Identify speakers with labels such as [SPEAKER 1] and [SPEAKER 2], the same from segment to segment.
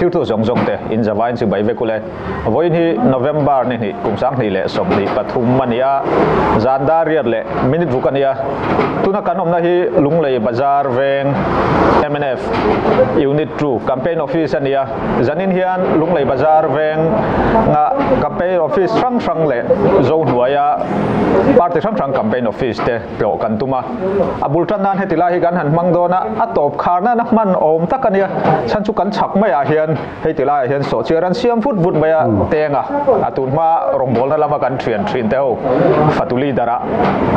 [SPEAKER 1] Thirtu zawng zawng te in zavain chibai vek ule. Vawiin hi November ni hnih kum 2023 a ni a, zan dar riat leh minute ruk a ni a. Tuna kan awmna hi Lunglei Bazar veng mnf Unit 2 Campaign Office a ni a. Zanin hian Lunglei Bazar veng nga Campaign Office hrang hrang leh Zohnuaia Party hrang hrang Campaign Office te tlawh kan tum a. A bul tan nan heti lai hi kan han hmang dawn a, a tawp khar nana hman awm tak a nia. Chhan chu kan chhak maiah hian hei ti laiah hian sawhchiar an siam vut vut mai a, teng a, a tun hma rawngbawlna lama kan thian thin te ho fatu leader ah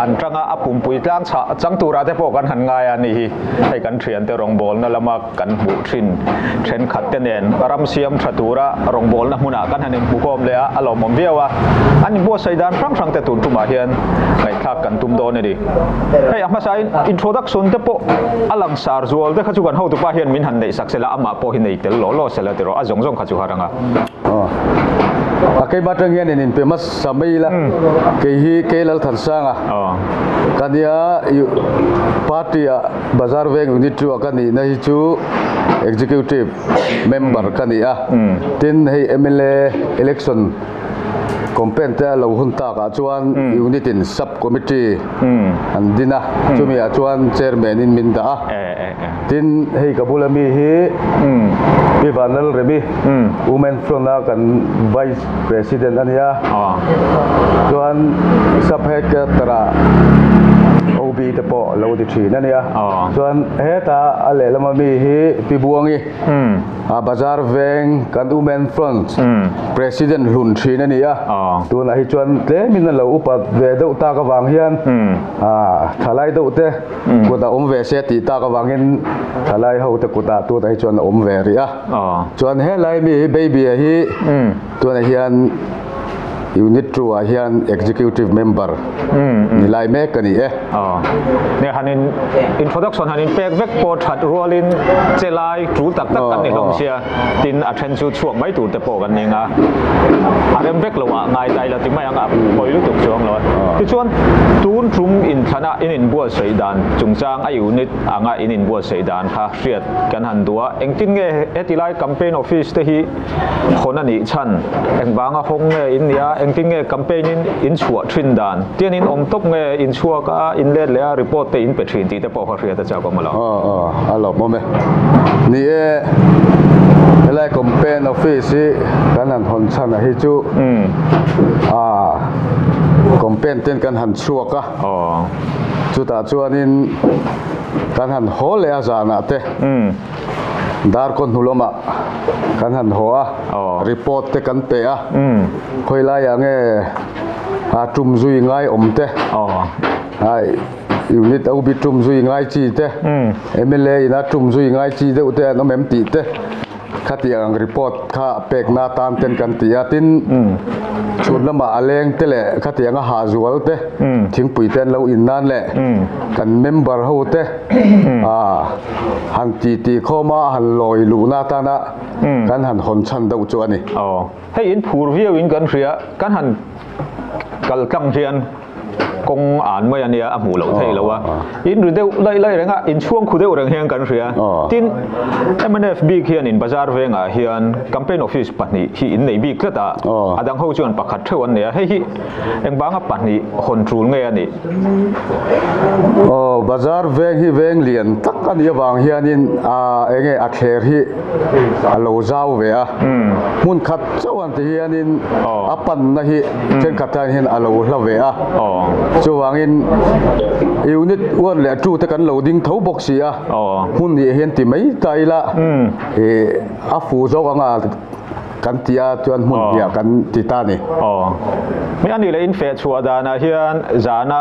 [SPEAKER 1] an tang a, a pumpui tlang chhah chang turah te pawh kan han ngai a ni hi. Hei kan thian te rawngbawlna lama kan hmuh thin thenkhat te nen ram siam tha tura rawngbawlna hmunah kan han inhmukhawm leh a, a lawmawm viau a. An inbuatsaih dan hrang hrang te tun tumah hian ngaihthlak kan tum dawn a ni. Hei a hmasain introduction te pawh a langsar zual te kha chu kan hotupa hian min han neih sak sela, amah pawh hi nei tel lawh lawh sela tiraw, a zawng zawng kha chu har ang a.
[SPEAKER 2] A keimah atang hian in inpe hmasa mai ila, kei hi Kei Lalthansanga ka nia, party ah Bazar Veng Unit 2 a ka nihna hi chu Executive Member ka ni a, tin hei mla Election Campaign te a lo hun tak ah chuan Unit in Sub Committee an din a, chumi ah chuan Chairman in min dah a, tin hei ka bula mi hi Pi Vanlalremi Women Front a kan Vice President a ni a, chuan Sub Headquarter ah OB te pawh lo ti thin a ni a, chuan heta a lehlam ami hi Pi Buangi a Bazar Veng kan Women Front President hlun thin a ni a, tunah hi chuan tlemin a lo upat ve deuh tak avang hian thalai deuh te kut a awm ve se tih tak avangin thalai ho te kutah tunah hi chuan a awm ve rih a. Chuan helai mi hi baby a hi tunah hian unit 2 ah hian executive member ni lai mek a ni e.
[SPEAKER 1] Ne han in introduction han in pek vek pawh that rualin che lai tul tak tak kan ni hlawm sia tin a then chu chhuak mai tur te pawh kan ning a a rem vek lo ah ngai dai la ti mai ang a pawi lutuk chuang lo a. Tichuan tun tum inthlana in inbuatsaih dan chungchang a unit anga in inbuatsaih dan kha hriat kan han duh a, engtin nge heti lai campaign office te hi hawn a nih chhan, engvanga hawng nge in nia, engtin nge campaign in in chhuah thin dan, tian in awm tawp nge in chhuak a, in let leh a, report te in pe thin tih te pawh kha hriat a chak awm a lo.
[SPEAKER 2] Aw aw, a lawmawm e. Ni e, helai campaign office hi kan han hawn chhan a hi chu a campaign ten kan han chhuak a, chutah chuanin Kan han haw leh a zanah te darkaw hnu lamah kan han haw a, report te kan pe a, khawi laiah nge a tum zui ngai awm te, unit OB tum zui ngai chi te, mla ina tum zui ngai chi deuh te an awm em tih te. Khatiang ang report kha pekna tan ten kan ti a, tin chhun lamah a leng te leh khatianga hahzual te thingpui te an lo in nan leh kan member ho te han ti ti khawm a han lawi luhna atana kan han hawn chhan deuh chu a ni.
[SPEAKER 1] Aw, hei in phur viau in kan hria, kan han kal tlang hian kawng an mai a nia a hmuh loh theih loh a in ri deuh laih laih reng a in chhuang khu deuh reng hian kan hria tin mnf bik hian in bazar vengah hian campaign office pahnih hi in nei bik tlat a a dang ho chuan pakhat theuh an nei a hei hi engvanga pahnih hawn tul nge a nih.
[SPEAKER 2] Aw bazar veng hi veng lian tak a nih avang hianin a enge a thler hi a lo zau ve a hmun khat chauh an ti hianin a panna hi thenkhat tan hian a lo hla ve a chuvangin unit 1 leh 2 te kan lo ding tho bawk si a hmun nih hian ti mai ta ila ih a fu zawk anga kan ti a chuan hmun hniah kan ti ta a ni.
[SPEAKER 1] Mi a nih leh in feh chhuah danah hian zana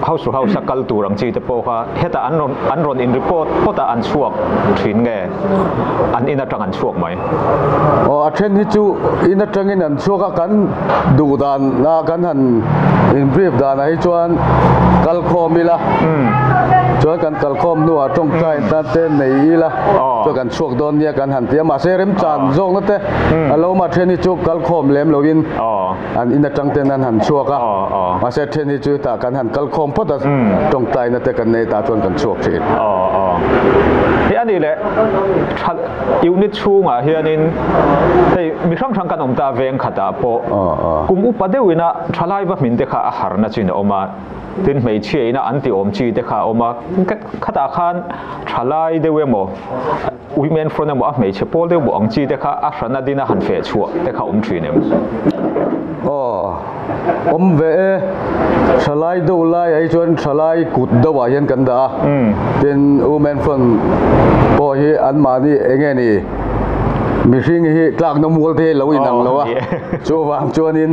[SPEAKER 1] house to house a kal tur ang chi te pawh kha hetah an rawn an rawn in report phawt a an chhuak thin nge an in atang an chhuak mai.
[SPEAKER 2] Aw a then hi chu in atangin an chhuak a kan duh dan a kan han in brief danah hi chuan kal khawm ila. Chuan kan kalkhawm hnuah tawngtai tan te nei ila chuan kan chhuak dawn nia kan han ti a, mahse remchan zawkna te a lo awm a, then hi chu kalkhawm lem loin an in atang ten an han chhuak a, mahse then hi chu hetah kan han kalkhawm phawt a, tawngtaina te kan nei tah chuan kan chhuak thin.
[SPEAKER 1] Hei a nih leh tha unit chhungah hianin hei mi hrang hrang kan awm ta veng khatah pawh kum upa deuhina thalai va hmin te kha a harna chin a awm a. Tin, hmeichhia ina an ti awm chi te kha a awm a, khatah khan thalai deuh emaw, women front emaw a hmeichhe pawl deuh bawh ang chi te kha a hrana dina han feh chhuah te kha awm thin em?
[SPEAKER 2] Aw, awm ve e. Thalai deuh laiah hi chuan thalai kut deuhah hian kan dah a, tin women front pawh hi anmahni eng nge ni mihring hi tlakna mual te hi lo inang lo a, chuvang chuanin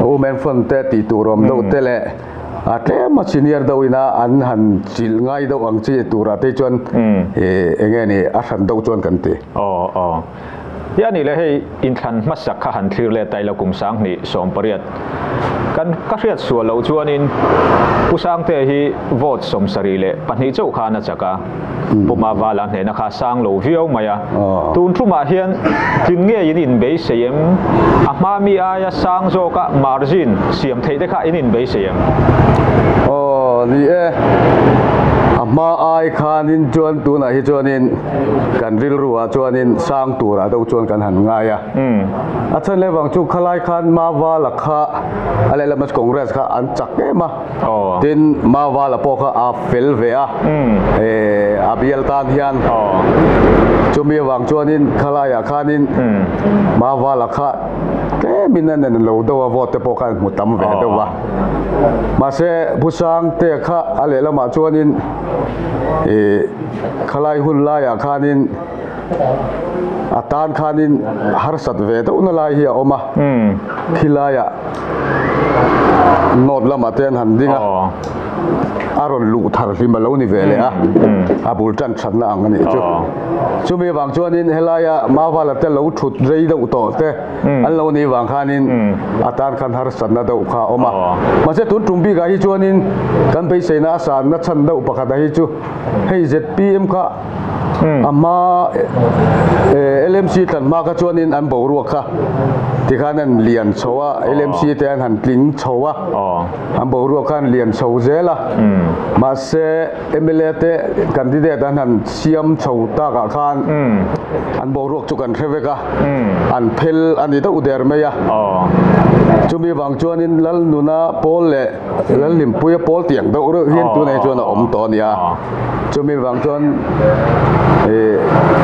[SPEAKER 2] women front te tih tur awm deuh te leh a tlema senior deuh ina an han chilh ngai deuh ang chi turah te chuan eng nge ni a hran deuh chuan kan ti.
[SPEAKER 1] Aw aw. Hi a nih leh hei inthlan hmasak kha han thlir let ta ila kum 2018 kan ka hriat sual loh chuanin Pu Sangte hi vote 72 chauh khan a chak a. Puma Vala hnehna kha sang lo viau mai a, tun thumah hian tlin nge in inbeisei em? A hma mi aia sang zawka margin siam theih te kha in inbeisei em?
[SPEAKER 2] Aw, ni e. A hma ai khanin chuan tunah hi chuanin kan rilruah chuanin sang turah deuh chuan kan han ngai a. A chhan leh vang chu khalai khan Mavala kha a lehlam Congress kha an chak em a. Tin, Mavala pawh kha a fel ve a, a bial tan hian. Chumi avang chuanin khalaiah khanin Mavala kha tlemin a nen lo deuh a, vote te pawh kha an hmu tam ve deuh a. Mahse, Pu Sangtea kha a lehlamah chuanin khalai hun laiah khanin a tan khanin harsat ve deuhna lai hi a awm a, khilaiah North lamah te an han ding a, a rawn luh thar hlim a lo ni ve leh a, a bul tan thatna ang a nih chu. Chumi avang chuanin helaia Mavala te lo thut rei deuh tawh te an lo nih vang khanin a tan khan harsatna deuh kha a awm a. Mahse tun tum bikah hi chuanin kan beiseina a sanna chhan deuh pakhat a hi chu hei zpm kha A hma LMC tlan hma kha chuanin an boruak kha tikhan an lian chho a, LMC te an han tling chho a, an boruak kha an lian chho zel a, mahse mla te candidate an han siam chho takah khan an boruak chu kan hre vek a, an phel a ni deuh der mai a. Chumi vang chuanin Lalnuna pawl leh Lalhlimpuia pawl tiang deuh reuh hian tunah hi chuan a awm tawh a ni a. Chumi vang chuan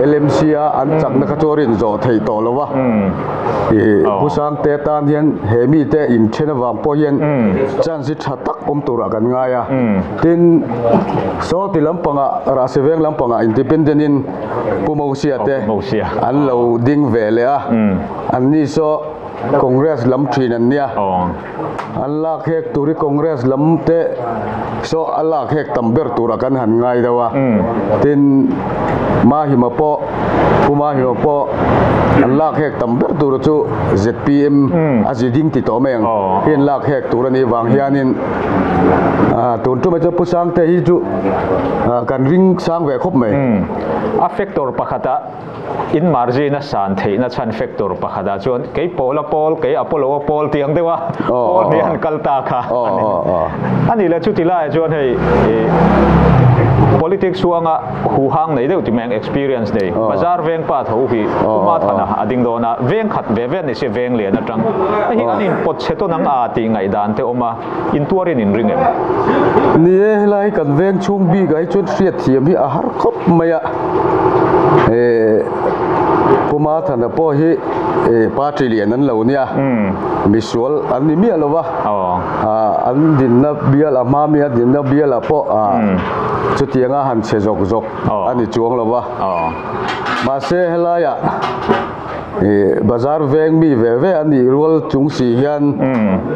[SPEAKER 2] LMC a an chakna kha chu a rin zawh theih tawh lo va. Pu Sangte tan hian he mite inthen avang pawh hian chance hi tha tak awm turah kan ngai a. Tin, Sawti lampangah, Rahsi veng lampangah independent in Pu Mosia te an lo ding ve leh a. Anni saw Congress lam thin an nia. An lak hek tur hi Congress lam te saw a lak hek tam ber turah kan han ngai deuh a. Tin, Mahima pawh, Pu Mahima pawh an lak hek tam ber tur chu zpm a zi ding ti tawh mai ang hi an lak hek tur a nih vang hianin tun tumah chuan Pu Sangte hi chu kan ring sang ve khawp mai.
[SPEAKER 1] A factor pakhatah In margin a san theihna chhan factor pakhatah chuan kei Paula pawl, kei Apollo-a pawl tih ang deuh a pawl hnih an kal ta kha a ni. A nih leh chuti laiah chuan hei politics huanga huhang nei deuh ti mai ang experience nei bazar veng pa tho hi Puma Thana a ding dawn a, veng khat ve ve ni se veng lian atang hei hi an inpawt chhe tawn ang a tih ngaihdan te awm a, intuarin in ring em?
[SPEAKER 2] Ni e, helai kan veng chhung bikah hi chuan hriatthiam hi a har khawp mai a. Puma Thana pawh hi party lian an lo nia, misual an ni miah lo va, an dinna bial a hma mi a dinna bialah pawh chutianga han che zawk zawk a ni chuang lo va. Mahse helaiah bazar veng mi ve ve a nih rual chung si hian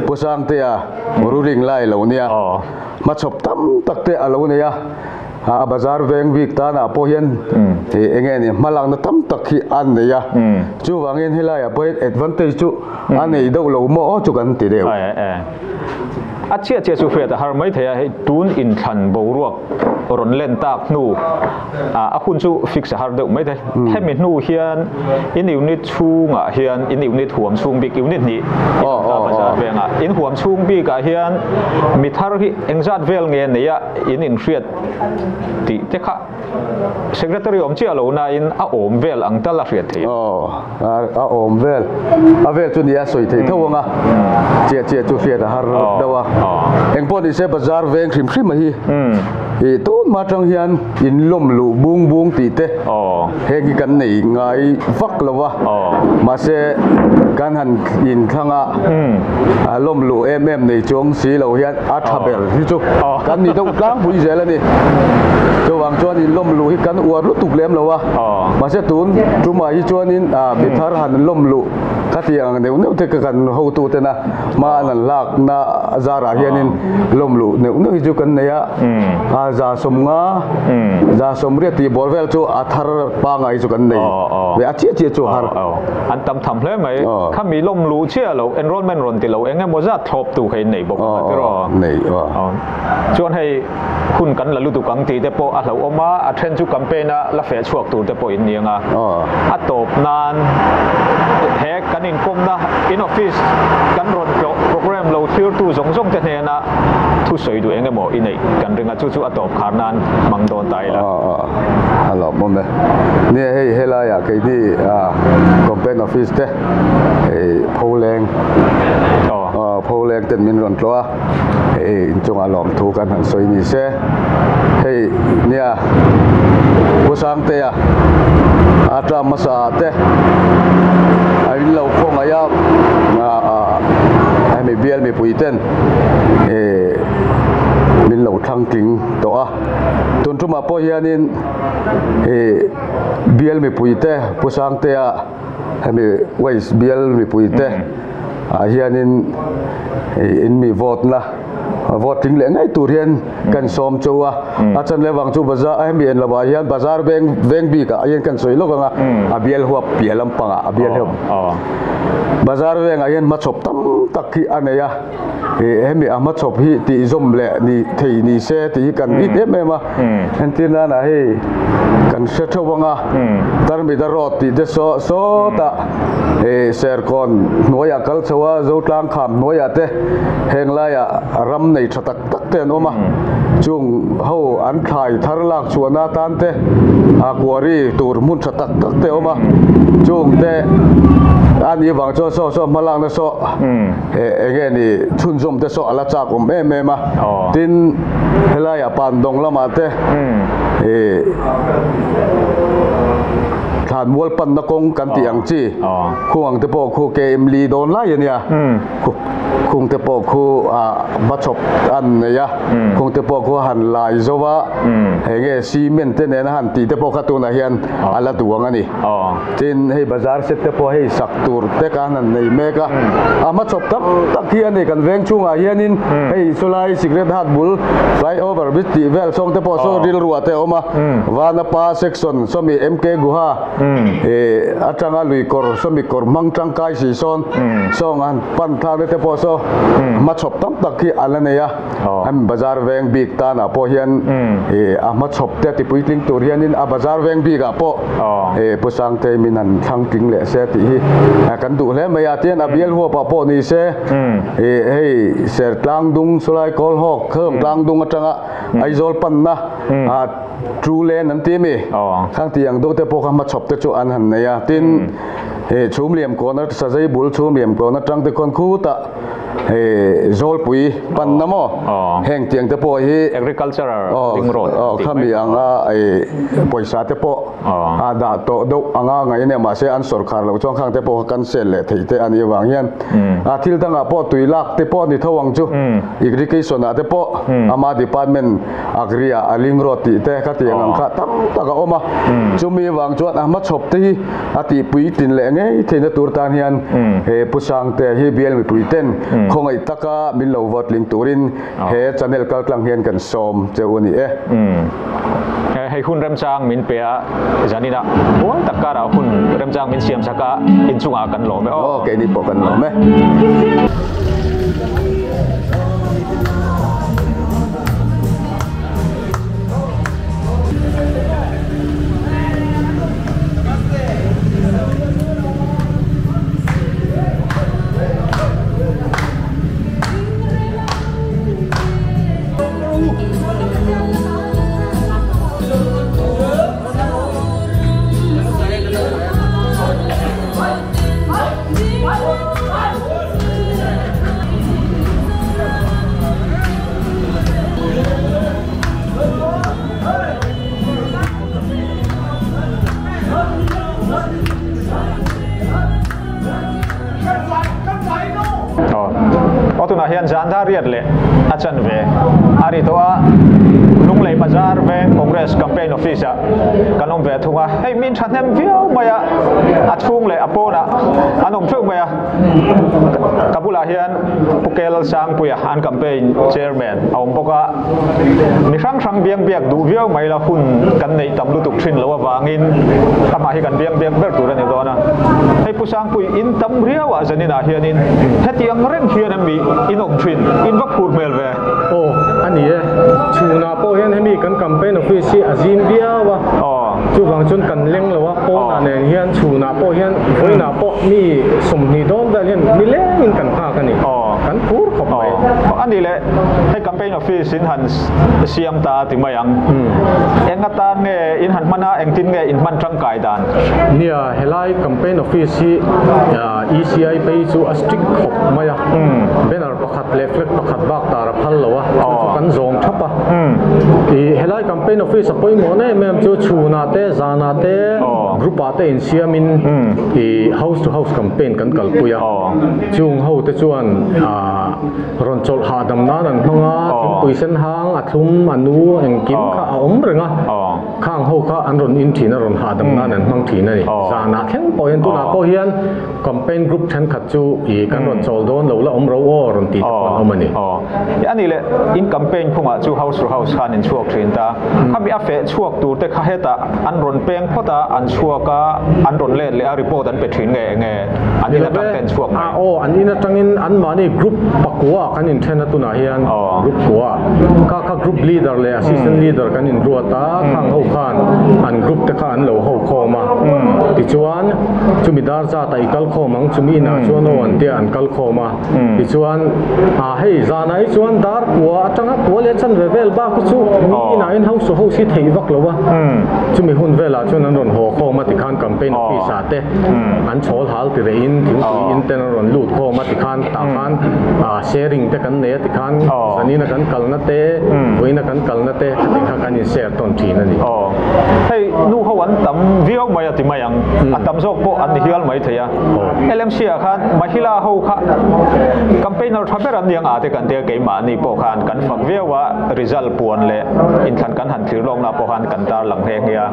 [SPEAKER 2] Pu Sangtea ruling lai lo nia, hmachhawp tam tak te a lo nei a. A bazar veng bik tanah pawh hian eng nge ni hmalakna tam tak hi a nei a, chuvangin helaiah pawh hian advantage chu a nei deuh lo maw aw chu kan ti deuh.
[SPEAKER 1] A chiah chiah chu hriat a har mai thei a, hei tun inthlan boruak rawn len tak hnu a hun chu fix a har deuh mai thei. Hemi hnu hian in unit chhungah hian in unit huam chhung bik unit hnih in awm ta bazar vengah in huam chhung bikah hian mi thar hi engzat vel nge nei a in inhriat tih te kha Secretary awm chiah lo nain a awm vel ang tal a hriat theih.
[SPEAKER 2] Aw, a awm vel. A vel chu nia sawi theih tho ang a, chiah chiah chu hriat a har deuh a. Engpawh ni se bazar veng hrim hrim a hi i tun hma atang hian in lawm luh bung bung tih te heng hi kan nei ngai vak lo va, mahse kan han inthlang a, a lawm luh em em nei chuang si lo hian a tha ber hi chu kan ni deuh tlangpui zel a ni. Chuvang chuan in lawm luh hi kan uar lutuk lem lo a, mahse tun tumah hi chuanin mi thar han lawm luh kha tih ang neuh neuh te kan hotu tena hma an han hlakna zarah hianin lawm luh neuh neuh hi chu kan nei a, 150, 180 tih bawr vel chu a thar pangngai hi chu kan nei ve a chiah chiah chu a har.
[SPEAKER 1] An tam tham hle mai. Khami lawm luh chiah lo, enrollment rawn ti lo eng emaw zat thlawp tu kha in nei bawk ang a tiraw?
[SPEAKER 2] Nei aw.
[SPEAKER 1] Chuan hei hun kan la lutuk ang tih te pawh a hlauhawm a, a then chu campaign a la feh chhuak tur te pawh in ni ang a. A tawp nan he kan inkawmna in office kan rawn tlawh program lo thirtu zawng zawng te hnena thusawi duh eng emaw i neih kan ring a, chu chu a tawp khar nan hmang dawn ta ila.
[SPEAKER 2] A lawmawm e. Nia hei helaiah keini campaign office te hei pholeng pholeng ten min rawn tlawh a, hei inchungah lawmthu kan han sawi ni se. Hei nia Pu Sangtea a term hmasa ah te a in lo khawngaih a hemi bial mipui ten min lo thlang tling tawh a. Tun tumah pawh hianin ih bial mipui te Pu Sangtea hemi West bial mipui te ah hianin ih in mi vote na vote tling leh ngei tur hian kan sawm chauh a. A chan leh vang chu bazar hemi en lovah hian bazar veng veng bikah hian kan sawi lawk ang a, a bial huap piah lampangah a bial huap bazar vengah hian hmachhawp tam tak hi a nei a. Ih hemi a hmachhawp hi tih zawm leh ni thei ni se tih hi kan it em em a, entir nana hei kan hre theuh ang a, Tarmita road tih te saw sawtah ih Serkawn hnuaiah kal chho a, Zotlang kham hnuaiah te heng laiah ram nei tha tak tak te an awm a, chung ho an thlai thar lak chhuahna atan te a quarry tur hmun tha tak tak te a awm a, chung te a nih vang chuan saw saw hmalakna saw. Eng nge ni chhunzawm te saw a la chak awm em em a, tin helaiah Pandawng lamah te ih thlanmual panna kawng kan tih ang chi khung ang te pawh khu KM li dawn lai a nia, khung te pawh khu ah hmachhawp an nei a, khung te pawh khu a han lai zo a, eng nge cement te nena han tih te pawh kha tunah hian a la duh ang a ni. Tin hei bazar set te pawh hei sak tur te khan an nei mek a, a hmachhawp tam tak hi a ni kan veng chhungah hianin hei sawlai cigarette hat bul flyover bridge tih vel sawng te pawh saw rilruah te a awm a, Vanapa section sawmi MK Guha ih atanga lui kawr sawmi kawr hmang tangkai si sawn sawng an pan thlakna te pawh saw hmachhawp tam tak hi a la nei a. Hemi bazar veng bik tanah pawh hian ih a hmachhawp te a tipuitling tur hianin a bazar veng bikah pawh ih Pu Sangtei min han thlang tling leh se tih hi kan duh hle mai a. Tihian a bial huapah pawh ni se ih hei Sertlang dung Sawlai Kawlhawk Khelawm tlang dung atanga Aizawl panna ah True Lane an ti a mi? Khang tih ang deuh te pawh kha hmachhawp te chu an han nei a. Tin ih chhumliam kawn Sazei bul chhumliam kawn atang te khawn khutah Hei Zawlpui pan na maw? Heng tiang te pawh hi
[SPEAKER 1] Agricultural ring road
[SPEAKER 2] tih mai. Khami anga pawisa te pawh a dah tawh deuh anga ngaih a nia mahse an sawrkhar loh chuan khang te pawh kha cancel leh theih te a nih avang hian a thil dangah pawh tui lak te pawh a ni tho ang chu irrigation ah te pawh ama department agri ah a ring road tih te kha tiang ang kha tam tak a awm a chumi avang chuan a hmachhawp te hi a tihpui tlin leh ngei theihna tur tan hian he Pu Sangtea hi bial mipui ten khawngaih taka min lo vote ling turin he channel kaltlang hian kan sawm che u a ni e.
[SPEAKER 1] Hei hun remchang min pe a, zaninah buai tak karah hun remchang min siam sak a, inchungah kan lawm e aw.
[SPEAKER 2] Aw, keini pawh kan lawm e.
[SPEAKER 1] Aw tunah hian Zanda riat leh a chanve a ri tawh a, Lunglei Bazar veng Congress Campaign Office ah kan awm ve thung a, hei min thahnem viau mai a, a chhung leh a pawnah an awm theuh mai a, ka bulah hian Pu Kel Sangpuia an campaign chairman a awm bawk a, mi hrang hrang biang biak duh viau mai la hun kan neih tam lutuk thin loh avangin amah hi kan biang biak ber tur a ni dawn a, hei Pu Sangpui in tam riau ah zanin ah hianin hetiang reng hian em mi in awm thin, in va phur hmel ve.
[SPEAKER 3] Aw a ni e, chhunah pawh hian hemi kan campaign office hi a zim viau a, chuvang chuan kan leng lo a, pawnah nen hian chhunah pawh hian vawiinah pawh mi 20 dawn vel hian nilengin kan nghak a ni, kan phur khawp mai.
[SPEAKER 1] A ni le, hei campaign office in han siam ta a ti mai ang. Eng atan nge in han hman a, engtin nge in hman tangkai dan?
[SPEAKER 3] Nia, helai campaign office hi ECI phei chu a strict khawp mai a, banner pakhat leh flag pakhat bak tar a phal lo a, chu chu kan zawm thap a. Ih, helai campaign office a pawimawh na em em chu chhunah te, zanah te, group ah te insiamin ih house to house campaign kan kalpui a. Chung ho te chuan rawn chawlh hahdam nan an hmang a, thingpui sen hang, a thlum, a nu, engkim kha a awm reng a, khang ho kha an rawn in thin a, rawn hahdam nan an hmang thin a ni. Zanah thleng pawh hian tunah pawh hian campaign group thenkhat chu ih kan rawn chawl dawn lo la awm ro aw rawn tih te pawh an awm a ni.
[SPEAKER 1] A nih leh in campaign phungah chu house to house khan in chhuak thin ta. Khami a feh chhuak tur te kha hetah an rawn peng phawt a, an chhuak a, an rawn let leh a, report an pe thin nge enge? An in atang ten chhuak mai.
[SPEAKER 3] Aw, an in atangin anmahni group pakua kan inthen a tunah hian group kua. Kha kha group leader leh assistant leader kan inruat a, khang ho khan an group te kha an lo ho khawm a. Tichuan, chumi dar zatah i kal khawm ang, chumi inah chuan aw an tia an kal khawm a. Tichuan, ah hei zanah hi chuan dar kua atanga kua leh chanve vel bak hi chu mi inah in house to house hi theih vak lo a. Chumi hun velah chuan an rawn haw khawm a tikhan campaign office ah te an chhawl hal ti reh in thingpui in ten an rawn lut khawm a tikhan tah khan ah sharing te kan nei a tikhan zanina kan kalna te vawiina kan kalna te khatiang kha kan in share tawn thin a ni.
[SPEAKER 1] Hei nu ho an tam viau mai a ti mai ang, a tam zawk pawh an ni hial mai thei a. LMC ah khan Mahila ho kha campaigner tha ber an ni ang a te kan tia keimahni pawh khan kan fak viau a, result puan leh inthlan kan han thlir lawkna pawh khan kan tarlang nghe nghe a.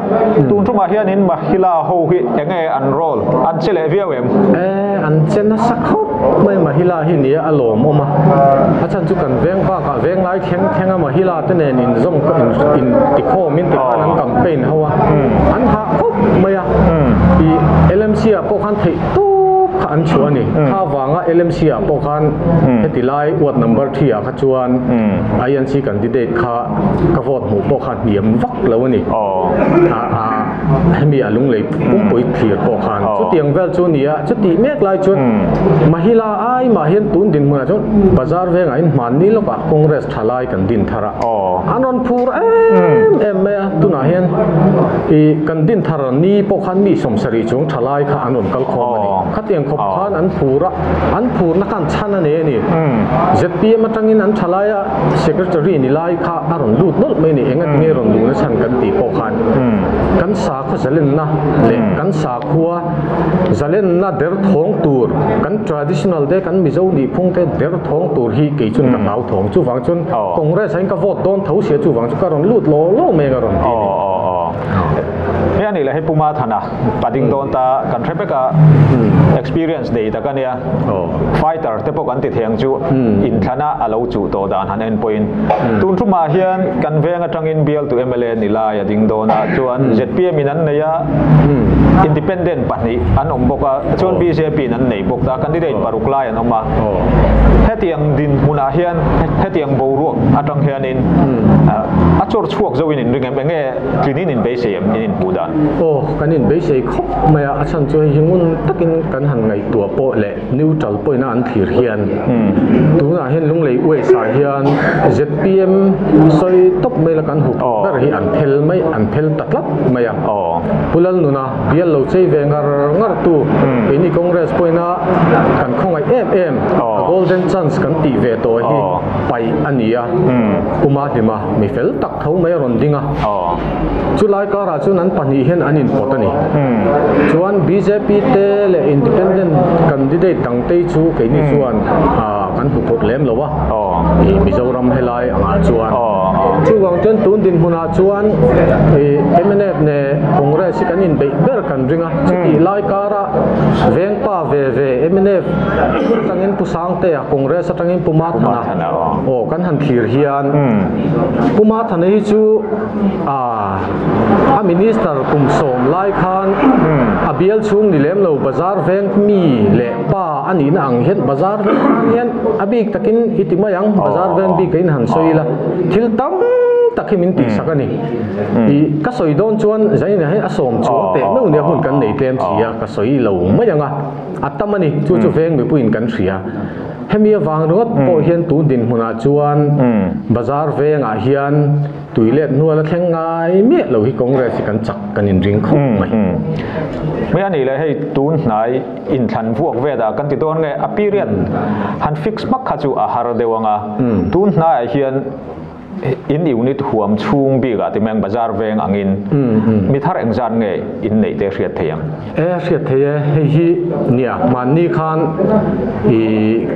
[SPEAKER 1] Tun tumah hianin Mahila ho hi eng nge an role an che leh viau em?
[SPEAKER 3] E, an che nasa khawp mai Mahila hi nia a lawmawm a, a chhan chu kan veng bakah veng lai thleng thleng a Mahila te nen inzawm in tikhawm in tikhan an campaign ho a, an hah khawp mai a. Ih LMC ah pawh khan theih tawp kha an chhuah a ni. Kha vanga LMC ah pawh khan heti lai ward number 3 ah kha chuan INC candidate kha ka vote hmuh pawh kha hniam vak lo a ni. Hemi a lunglei pumpui thlir pawh khan chutiang vel chu a ni a, chutih mek lai chuan Mahila ai mah hian tun dinhmunah chuan bazar vengah in hmanni lawkah Congress tha lai kan din thar a, an rawn phur em em mai a, tunah hian ih kan din thar ni pawh khan mi 70 chuang tha lai kha an rawn kal khawm a ni. Khatiang khawp khan an phur a, an phurna khan chhan a nei a ni. ZPM atangin an tha laia Secretary ni lai kha a rawn lut nawlh mai a ni, engatinge rawn luhna chhan kan tih pawh khan kan sakhaw zalenna leh kan sakhua zalenna derthawng tur, kan traditional te, kan Mizo nihphung te derthawng tur hi kei chuan ka hlauthawng. Chuvang chuan Congress ah hian ka vote dawn tho sia, chuvang chu ka rawn lut law law mai ang a rawn ti a ni.
[SPEAKER 1] Me ani le hei Puma Thana pading dawn ta kan hre vek a experience nei tak ania fighter te pawh kan ti thei ang chu inthlana a lo chuh tawh dan han en pawhin tun thumah hian kan veng atangin bialtu mla ni lai a ding dawn a chuan zpm in an nei a independent pahnih an awm bawk a chuan bjp in an nei bawk ta candidate paruk lai an awm a hetiang dinhmunah hian hetiang boruak atang hianin a chawr chhuak zo in inring em enge tlinin in beisei em in inhmuh dan?
[SPEAKER 3] Aw, kan inbeisei khawp mai a, a chhan chu hei hi ngun takin kan han ngaihtuah pawh leh neutral pawhin a an thlir hian tunah hian Lunglei West ah hian zpm sawi tawp mai la kan hup ber hi an phel mai, an phel ta tlat mai a. Pu Lalnuna bial lo chei ve ngar ngar tu keini Congress pawhin a kan khawngaih em em a golden chance kan tih ve tawh hi paih a ni a, Pu Mahlima mi fel tak tho mai a rawn ding a. Chulai karah chuan an pahnih hian an inpawt a ni. Chuan bjp te leh independent candidate dangte chu keini chuan kan hmu phawt lem lo a, ih Mizoram helai angah chuan. Chuvang chuan tun dinhmunah chuan ih mnf leh Congress hi kan inbeih ber kan ring a. Chutih lai karah vengpa ve ve mnf atangin Pu Sangtea, Congress atangin Pu Mathana aw kan han thlir hian Pu Mathana hi chu A minister kum sawm lai khan a bial chhung ni lem lo bazar veng mi leh pa a nihna ang hian bazar veng tan hian a bik takin i ti mai ang bazar veng bik a in han sawi ila thil tam tak hi min tihsak a ni. I ka sawi dawn chuan Zaina hi a sawm chuang teh meuh nia hun kan nei tlem si a ka sawi lo mai ang a a tam a ni chu chu veng mipuiin kan hria. Hemi avang ringawt pawh hian tun dinhmunah chuan bazar vengah hian Tui let hnual a thleng ngai miah lo hi Congress hi kan chak kan inring khawp mai.
[SPEAKER 1] Mai a nih leh hei tun hnai inthlan vuak vet ah kan ti dawn nge a period han fix hmak kha chu a har deuh ang a, tun hnaiah hian in unit huam chhung bik ah ti mai ang bazar veng angin mi thar engzat nge in neih te hriat thei ang?
[SPEAKER 3] E hriat thei e, hei hi nia hmanni khan i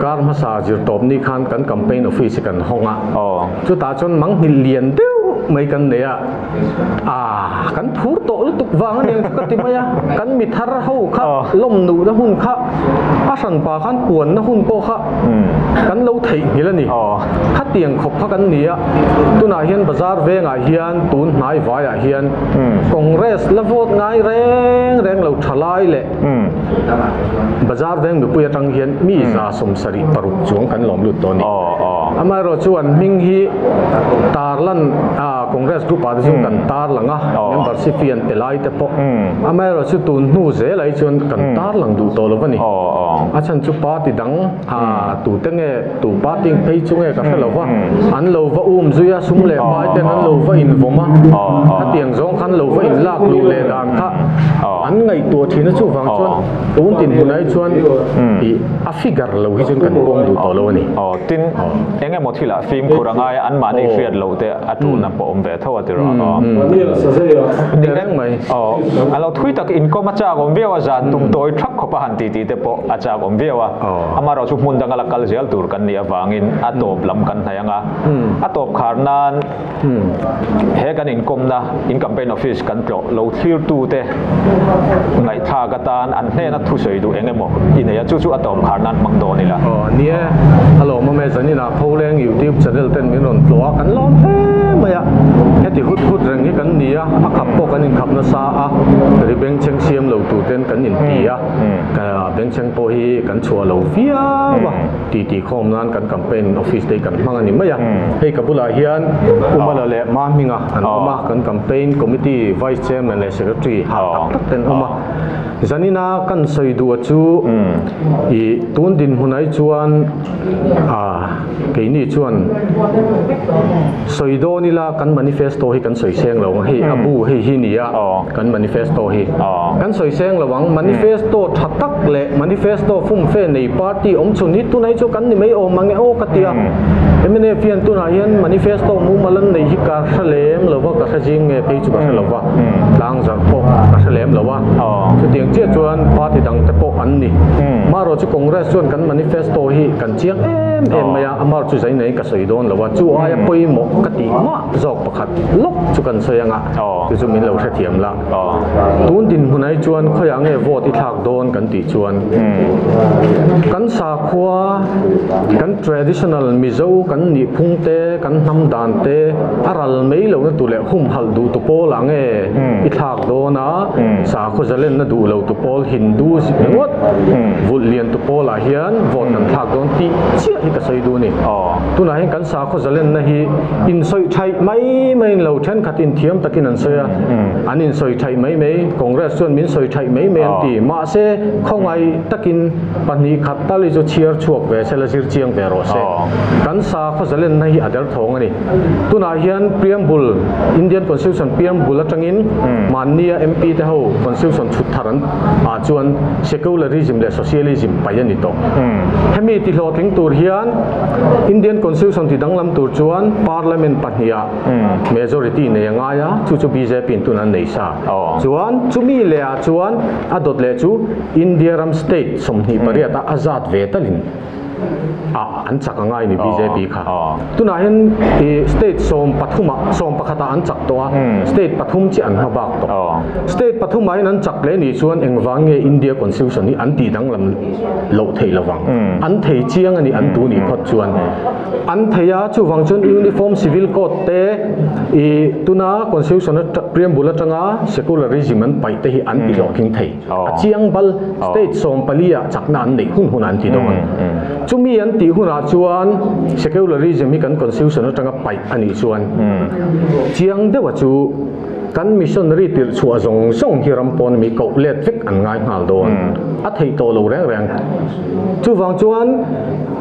[SPEAKER 3] kar hmasa zirtawp ni khan kan campaign office hi kan hawng a. Chutah chuan manghilh lian deuh mai kan nei a, aah kan phur tawh lutuk vang a niang chu ka ti mai a, kan mi thar ho kha lawm nuh na hun kha a hranpa khan puan na hun pawh kha kan lo theihnghilh a ni. Khatiang khawp kha kan ni a, tunah hian bazar vengah hian tun hnai vaiah hian Congress la vote ngai reng reng lo thalai leh bazar veng mipui atang hian mi za 76 chuang kan lawm lut tawh a ni. Amaherawh chu an hming hi tarlan Congress group ah te chuan kan tarlang a, membership hi an pe lai te pawh. Amaherawh chu tun hnu zel ah hi chuan kan tarlang duh tawh lo a ni. A chhan chu party dang tute nge tu party phei chu nge ka hre lo va, an lo va um zui a, sum leh pai ten an lo va invawm a, khatiang zawng khan lo va inlak luh leh dan kha an ngaihtuah thin a, chuvang chuan tun dinhmunah hi chuan ih a figure lo hi chuan kan pawng duh tawh lo a ni.
[SPEAKER 1] Aw, tin, eng emaw thilah fimkhur a ngai a, anmahni hriat loh te a tulna pawh awm ve tho a ti rawh. Aw.
[SPEAKER 3] Ni reng mai.
[SPEAKER 1] Aw, a lo thui tak inkawm a chak awm viau a, zan tum tawi thak khawp a han ti tih te pawh a chak awm viau a. Amaherawh chu hmun danga la kal zel tur kan nih avangin a tawp lam kan hnaih ang a, a tawp khar nan he kan inkawmna in campaign office kan tlawh lo thlirtute ngaihthlak atan an hnena thusawi duh eng emaw i nei a, chu chu a tawp khar nan hmang dawn ila.
[SPEAKER 3] Aw ni e, a lawmawm e, zaninah Pholeng YouTube channel ten min rawn tlawh a, kan lawm hle mai a, heti hut hut reng hi kan ni a, a khap pawh kan inkhap nasa a, ri bengchheng siam lo tur ten kan inti a. Bengchheng pawh hi kan chhuah lo viau a, titi khawm nan kan campaign office te hi kan hmang a ni mai a. Hei ka bulah hian Umala leh Mahminga an awm a, kan campaign committee vice chairman leh secretary hah tak tak te an awm a. Zanina kan sawi duh a chu ih tun dinhmunah hi chuan Keini chuan sawi dawn ila kan manifesto hi kan sawi seng lo ang, hei a bu hei hi nia kan manifesto hi kan sawi seng lo ang, manifesto tha tak leh manifesto fumfe nei party awm chhun hi tunah hi chu kan ni mai awm ang e aw ka ti a, mnf hian tunah hian manifesto mumal an neih hi ka hre lem lo va, ka hre zing nge phei chu ka hre lo va, tlangzarh pawh ka hre lem lo a, chutiang chiah chuan party dang te pawh an ni, marawh chu Congress chuan kan manifesto hi kan chiang em. em em mai a, amar chu zai nei ka sawi dawn lo a, chu aia pawimawh ka tih mah zawk pakhat lawk chu kan sawi anga, chu chu min lo hrethiam la. Tun dinhmun ai chuan khawiah nge vote i thlak dawn kan tih chuan kan sakhua, kan traditional Mizo kan nihphung te, kan hnam dan te a ral mai lohna tur leh humhalh duh tu pawl ah nge i thlak dawn a, sakhaw zalenna duh lo tu pawl Hindu ringawt vulh lian tu pawl ah hian vote kan thlak dawn tih chiah hi ka sawi duh a ni. Tunah hian kan sakhaw zalenna hi insawi thaih mai mai in lo thenkhat in thiam takin an sawi a, an insawi thaih mai mai, Congress chuan min sawi thaih mai mai an ti. Mahse, khawngaih takin pahnih khat tal hi chu chhiar chhuak ve se la zir chiang ve rawh se. Kan sakhaw zalenna hi a derthawng a ni. Tunah hian preamble, Indian Constitution preamble atangin mahnia MP te ho Constitution chhut thar an ah chuan secularism leh socialism paih a ni tawh. Hemi ti hlawhtling tur hian Indian Constitution ti danglam tur chuan Parliament pahniha majority nei a ngai a, chu chu bjp in tun an nei sa. Chuan chumi leh ah chuan a dawt leh chu India ram state 28 a a zat ve talin ah an chak a ngai ni bjp kha. Tunah hian state 13 ah 11 ah an chak tawh a, state pathum chiah an hma bak tawh. State pathum ah hian an chak leh nih chuan engvang nge India Constitution hi an tih danglam loh theih lovang. An thei chiang a ni an tu nih phawt chuan. An thei a, chuvang chuan Uniform Civil Code te ih tuna Constitution preamble atanga secularism an paih te hi an ti hlawhtling thei. A chiang bal state 14 ah chakna an neih hun hun an ti dawn. Chumi an tih hunah chuan secularism hi kan Constitution atanga paih a nih chuan chiang deuha chu kan missionary tirh chhuah zawng zawng hi ram pawn mi koh let vek an ngai nghal dawn. A theih tawh lo reng reng. Chuvang chuan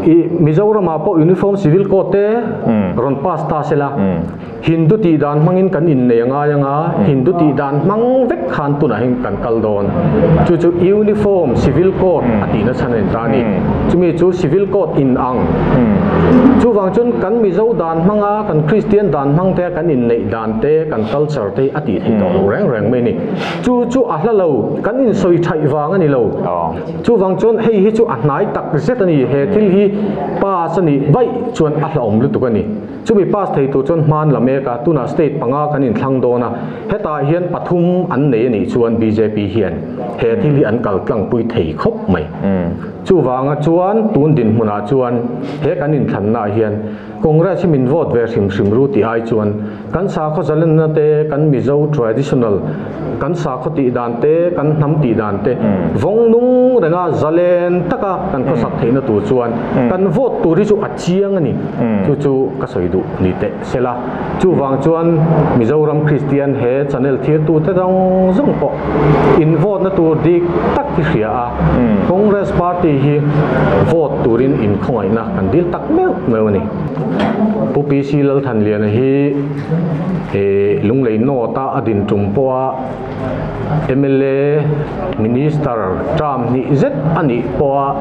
[SPEAKER 3] ih Mizoramah pawh Uniform Civil Code te rawn pass ta sela Hindu tih dan hmangin kan innei a ngai anga, Hindu tih dan hmang vek khan tunah hian kan kal dawn. Chu chu Uniform Civil Code a tihna chhan a ni ta a ni. Chumi chu Civil Code in ang. Chuvang chuan kan Mizo dan hmanga kan Kristian dan hmang te kan inneih dan te kan culture te hi a tih theih tawh lo reng reng mai a ni. Chu chu a hla lo, kan insawi thaih vang a ni lo. Chuvang chuan hei hi chu a hnai tak zet a ni, he thil hi pass a nih vaih chuan a hlauhawm lutuk a ni. Chumi pass thei tur chuan hman la mek a, tunah state panga kan inthlang dawn a, hetah hian pathum an nei a nih chuan bjp hian he thil hi an kal tlangpui thei khawp mai. Chuvanga chuan tun dinhmunah chuan he kan inthlannaah hian Congress hi min vote ve hrim hrim ru tih ai chuan kan sakhaw zalenna te, kan Mizo traditional, kan sakhaw tih dan te, kan hnam tih dan te vawng nung renga zalen taka kan khawsak theihna tur chuan kan vote tur hi chu a chiang a ni. Chu chu ka sawi duh ni teh sela. Chuvang chuan Mizoram Kristian he channel thirtu te zawng zawng pawh in vote na tur dik tak hi hria a, Congress party hi vote turin inkhawngaihna kan dil tak meuh meuh a ni. Pu PC Lalthanliana hi Lunglei North-a a din tum pawha mla Minister term hnih zet a nih pawha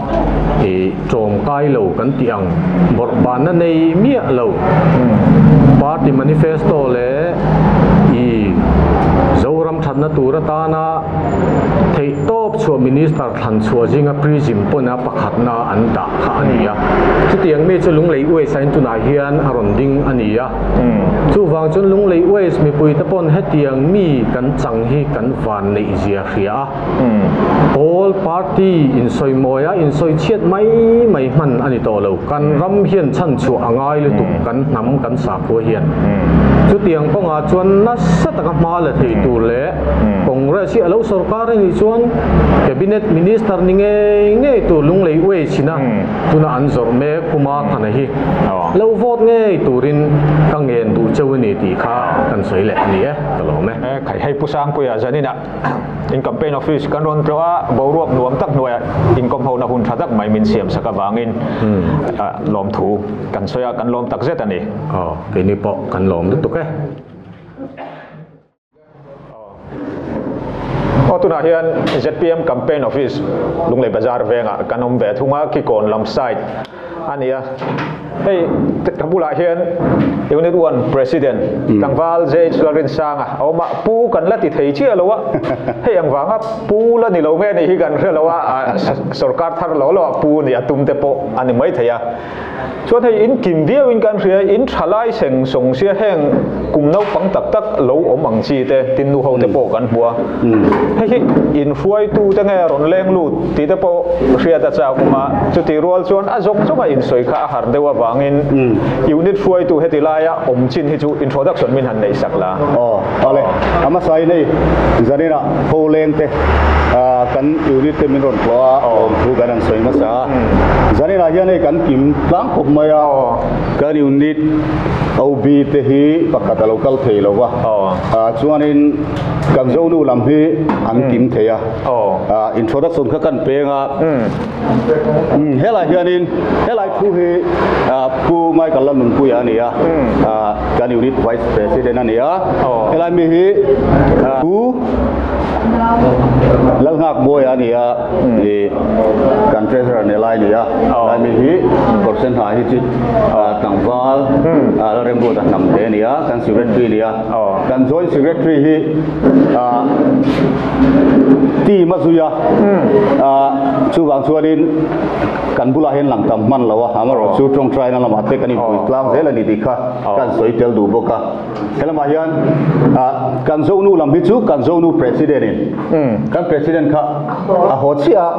[SPEAKER 3] tlawmkai lo kan tih ang bawrhbanna nei miah lo Party manifesto leh Zoram thatna tur atana theihtawp chhuah Minister thlan chhuah zinga Prism pawna pakhatna an dah kha a ni a. Chutiang mi chu Lunglei West-a in tunah hian a rawn ding a ni a. Chuvang chuan Lunglei West mipuite pawn hetiang mi kan chang hi kan van neih zia hria a. Pawl party insawi mawi a, insawi chhiat mai mai hman a ni tawh lo. Kan ram hian chhan chhuah a ngai lutuk kan hnam kan sakhua hian. Chutiang kawngah chuan nasa taka hma la thei tur leh Congress hi a lo sorkar a nih chuan Cabinet Minister ni ngei ngei tur Lunglei Waste ina tuna an zawrh mek Pu Mathana hi lo vote ngei turin ka ngen duh cheu a ni tih kha kan sawi leh a ni e, ka lawm e.
[SPEAKER 1] Khai hei Pu Sangpuia zaninah in campaign office kan rawn tlawh a, boruak nuam tak hnuaiah inkawm hona hun tha tak mai min siam sak avangin lawmthu kan sawi a, kan lawm tak zet a ni.
[SPEAKER 3] Aw, keini pawh kan lawm lutuk e.
[SPEAKER 1] Aw tunah hian zpm campaign office Lunglei Bazar vengah kan awm ve thung a, Kikawn lam side a ni a. Hei ka bulah hian Unit 1 President tlangval JH Lalrinsanga a awm a, pu kan la ti thei chiah lo a, hei ang vanga pu la ni lo nge nih hi kan hre lo a, sorkar thar lo lo ah pu nih a tum te pawh a ni mai thei a. Chuan hei in kim viau in kan hria, in tha lai seng sawng sia heng kum naupang tak tak lo awm ang chi te tin nu ho te pawh kan hmu a. Hei hi in hruaitu te nge rawn leng lut tih te pawh hriat a chak awm a, chuti rual chuan a zawng zawnga insawi kha a har deuh avangin unit hruaitu heti laia awm chin hi chu introduction min han neih sak la.
[SPEAKER 2] Aw, awle, a hmasa in hei zaninah ho leng te kan unit te min rawn tlawh a, lawmthu kan han sawi hmasa a. Zaninah hian hei kan kim tlang khawp mai a, kan unit OB te hi pakhat a lo kal thei lo va, chuanin kan zonu lam hi an kim thei a. Introduction kha kan peng a, helai hianin helai thu hi Pu Michael Lalnunpuia a ni a, kan unit vice president a ni a, helai mi hi Pu Lalnghakmawia a ni a, kan treasurer ni lai a ni a, helai mi hi kawrsen ha hi chu tlangval Lalremruata hnamte a ni a, kan secretary a ni a, kan joint secretary hi Team a zui a, chuvang chuanin kan bulah hian lang tam hman lo a, amaherawh chu tawngtaina lamah te kan inpui tlang zel a ni tih kha kan sawi tel duh bawk a. He lamah hian kan Zonu lam hi chu kan Zonu President in kan President kha a haw chiah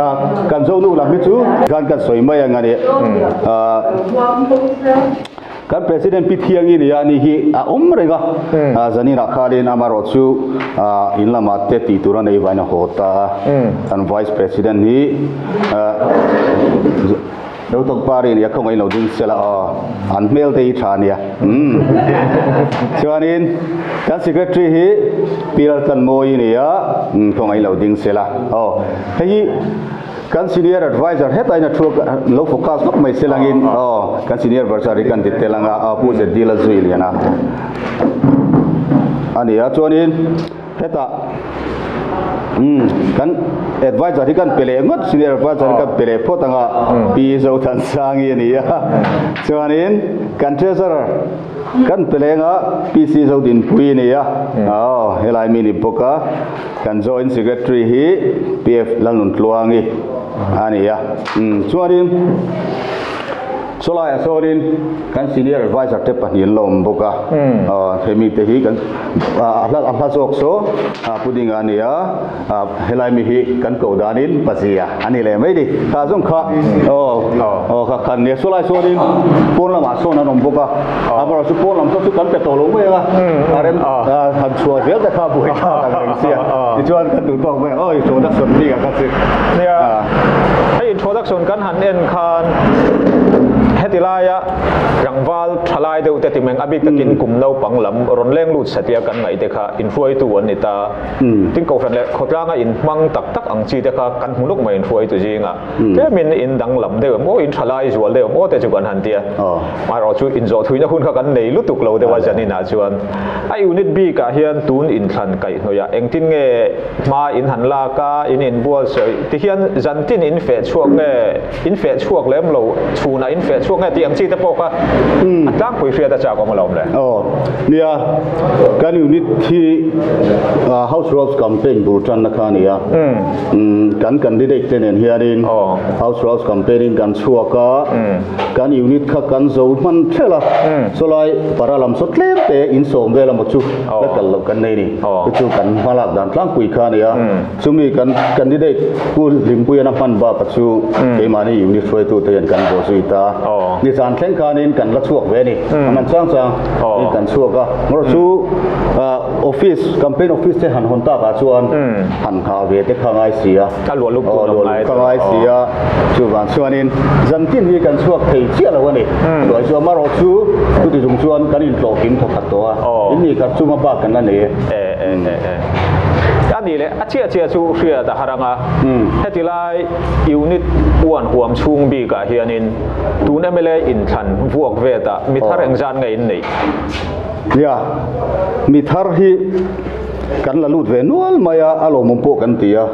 [SPEAKER 2] a, kan Zonu lam hi chu khan kan sawi mai ang a ni. Kan President Pi Thiangi nia ani hi a awm reng a, zaninah khanin amaherawh chu in lamah te tih tur a nei vain a haw ta a, kan Vice President hi Dotawk Pari nia khawngaih lo ding sela aw, an hmel te hi tha nia. Chuanin kan Secretary hi Pi Laltlanmawii nia khawngaih lo ding sela aw, hei hi Kan senior adviser hetain a thu lo focus vak mai se langin aw kan senior adviser hi kan ti tel anga aw Pu ZD Lalzui liana a ni a chuanin hetah umm kan adviser hi kan pe leh ngawt senior adviser hi kan pe leh phawt anga Pi Zothansangi a ni a chuanin kan treasurer kan pe leh anga PC Zodinpui a ni a aw helai mi ni bawk a. Kan Joint Secretary hi PF Lalnuntluangi a ni a. Chuanin chulaiah sawnin kan Senior Adviser te pahnih an la awm bawk a. Hemi te hi kan a hla zawk saw Pu Dinga a ni a, helai mi hi kan koh danin Pazia a ni leh mai ni. Kha zawng kha aw kha khan nia. Chulai sawnin pawn lamah sawn an awm bawk a. Amaherawh chu pawn lam saw chu kan pe tawh lo mai ang a, a rem han chhuah zel te kha buai thlak ang reng sia. Tichuan kan duh tawk mai ang, aw introduction bik ah kha chu.
[SPEAKER 1] Nia, hei introduction kan han en khan heti laia tlangval thalai deuh te ti meng a bik takin kum naupang lam rawn leng lut satliah kan ngaih te kha inhruaitu an ni ta. Tin kohhran leh khawtlanga inhmang tak tak ang chi te kha kan hmu lawk mai inhruaitu zingah. Tlemin in danglam deuh em aw, in thalai zual deuh em aw te chu kan han ti a. Amaherawh chu inzawh thuina hun kha kan nei lutuk lo deuh a zaninah chuan. A unit bikah hian tun inthlan kaihhnawih ah engtin nge hma in han lak a, in inbual sawi ti hian zantin in feh chhuak nge, in feh chhuak lem lo, chhunah in feh chhuak nge tih ang chi te pawh kha a tlangpui hriat a chak awm alawm le.
[SPEAKER 2] Aw, nia, kan unit hi House Rules campaign bul tanna kha a ni a. Kan candidate te nen hianin House Rouse campaign in kan chhuak a, kan unit kha kan zo hman thelh a, chulai para lam saw tlem te in sawm vel emaw chu la kal loh kan nei ni. Chu chu kan hmalak dan tlangpui kha a ni a, chumi kan candidate Pu Hlimpuian a hman bak a chu keimahni unit hruaitu te hian kan bawh zui ta a, nizan thleng khanin kan la chhuak ve a ni, a man chang chang in kan chhuak a, amaherawh chu Office, campaign office te han hawn takah chuan han nghah ve te kha ngai si a.
[SPEAKER 1] A luah luk tur
[SPEAKER 2] awm ngai. Kha ngai si a. Chuvang chuanin zantin hi kan chhuak thei chiah lo a ni. Chuai chu amaherawh chu chuti chung chuan kan intlawh kim thawk khat tawh a. In nih khat chunga bak kan la nei e.
[SPEAKER 1] E e e e. A nih leh a chiah chiah chu hriat a har ang a. Heti lai unit uan huam chhung bikah hianin tun mla inthlan vuak vetah mi thar engzat nge in neih?
[SPEAKER 2] Nia, mi thar hi kan la lut ve nual mai a, a lawmawm pawh kan ti a.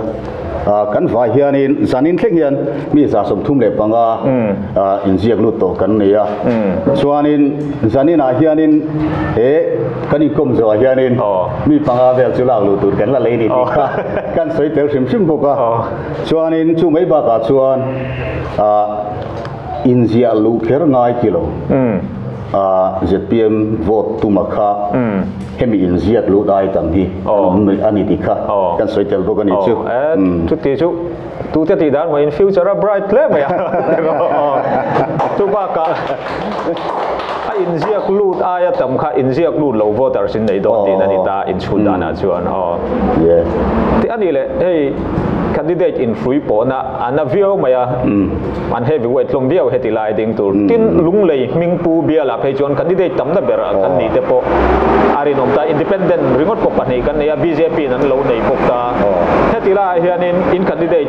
[SPEAKER 4] Kan vai hianin zanin thleng hian mi 135 inziak lut tawh kan nei a. Chuanin zaninah hianin he kan inkawm zawhah hianin mi panga vel chu lak luh tur kan la lei ni tih kha kan sawi tel hrim hrim bawk a. Chuanin chu mai bakah chuan inziah luh kher ngai ti lo. ZPM vote tuma kha hemi inziak lut ai tam hi an awm a ni tih kha kan sawi tel bawk a ni chu.
[SPEAKER 1] Chuti chu tute tih dan mahin future a bright hle mai a. Chu bakah a inziak lut aia tam kha inziak lut lo voters in nei dawn tiin a ni ta inchhut danah chuan. Tih a nih leh hei candidate inhrui pawhna a na viau mai a. An heavyweight hlawm viau heti lai ding tur. Tin, Lunglei hmingpu bialah phei chuan candidate tamna ber kan nih te pawh a rinawm ta. Independent ringawt pawh pahnih kan nei a, bjp in an lo nei bawk ta. Heti laiah hianin in candidate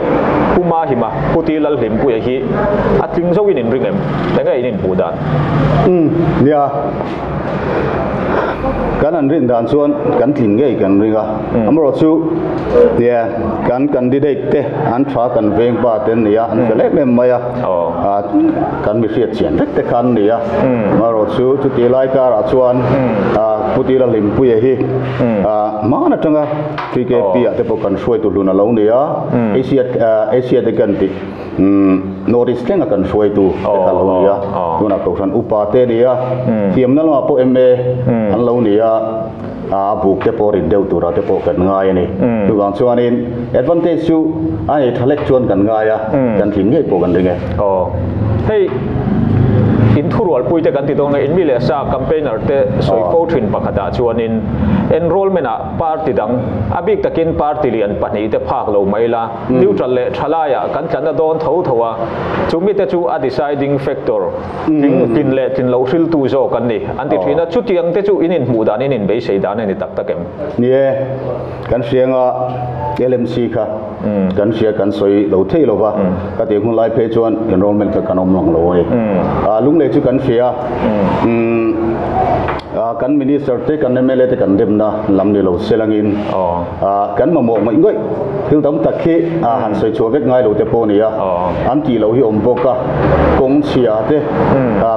[SPEAKER 1] Pu Mahima, Pu Ti Lalhlimpuia hi a tling zoin in ring em? Enge in inhmuh dan?
[SPEAKER 4] Umm, nia. Kan an rin dan chuan kan tlin ngei kan ring a, amaherawhchu tia kan candidate te an tha kan veng pa te an ni a, an fel em em mai a, kan mi hriat chian vek te kha an ni a, amaherawhchu chuti lai karah chuan Pu Tila Hlimpuia hi hman atanga TKP ah te pawh kan hruaitu hlun a lo ni a, Asia Asia te kan tih. North East thlenga kan hruaitu te kha lo ni a, tunah Kohhran upa te a ni a, thiamna lamah pawh MA an lo ni a, a buk te pawh rit deuh turah te pawh kan ngai a ni. Chuvang chuanin advantage chu a nei tha hlek chuan kan ngai a, kan tling ngei pawh kan ring e.
[SPEAKER 1] Aw, hei in thurualpui te kan ti dawn a, in mi leh sa campaigner te sawi fo thin pakhatah chuanin enrollment ah party dang, a bik takin party lian pahnih te phak lo mai la, Neutral leh tha laiah kan tla na dawn tho tho a, chu mite chu a deciding factor, tling tlin leh tlin loh hriltu zawk an ni, an ti thin a. Chutiang te chu in inhmuh dan, in inbeisei dan a ni tak tak em?
[SPEAKER 4] Ni e, kan hria anga LMC kha kan hria kan sawi lo thei lo va, ka tih hun lai phei chuan enrollment kha kan awm lang lo a ni. Lunglei chu kan hria. Kan Minister te, kan mla te kan demna lam ni lo selangin kan mamawh ngawih ngawih thil tam tak hi han sawi chhuah vek ngai lo te pawh a ni a, an tih loh hi awm bawk a, kawng chhia te,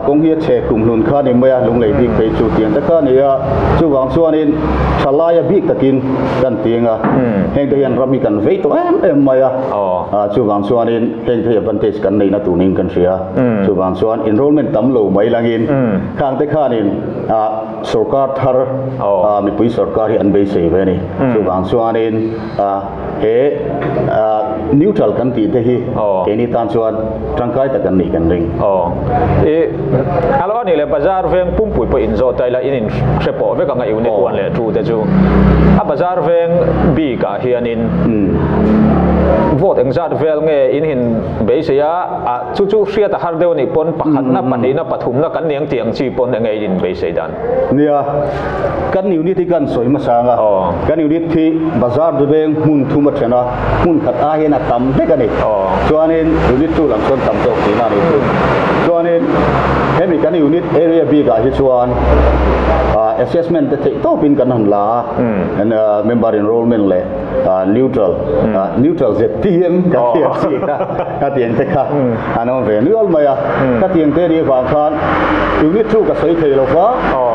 [SPEAKER 4] kawng hi a chhe kumhlun kha a ni mai a, lunglei bik phei chu tiang te kha a ni a, chuvang chuanin thalai a bik takin kan ti ang a, heng te hian ram hi kan vei tawh em em mai a, chuvang chuanin heng te hi advantage kan neihna tur niin kan hria, chuvang chuan enrollment tam lo mai langin. Khang te khanin sorkar thar mipui sorkar hi an beisei ve a ni. Chuvang chuanin he neutral kan tih te hi keini tan chuan tangkai tak an nih kan ring.
[SPEAKER 1] I alo a nih leh bazar veng pumpui pawh inzawh ta ila in inhre pawh vek ang a unit 1 leh 2 te chu. A bazar veng bikah hianin vote engzat vel nge in in beisei a? Chu chu hriat a har deuh a nih pawn pakhatna, pahnihna, pathumna kan ni ang tih ang chi pawn enge in beisei dan?
[SPEAKER 4] Nia, kan unit hi kan sawi hmasa ang a, kan unit hi bazar veng hmun thum a then a, hmun khat ai hian a tam vek a ni. Chuanin unit chu lam chuan tam zawk tihna a ni chu. Chuanin hemi kan unit area bikah hi chuan assessment te theih tawpin kan han la a, member enrollment leh neutral, neutral ZPM kan tih ang chi kha. Ka tiang te kha an awm ve nual mai a, ka tiang te nih avang khan unit chu ka sawi thei lo va,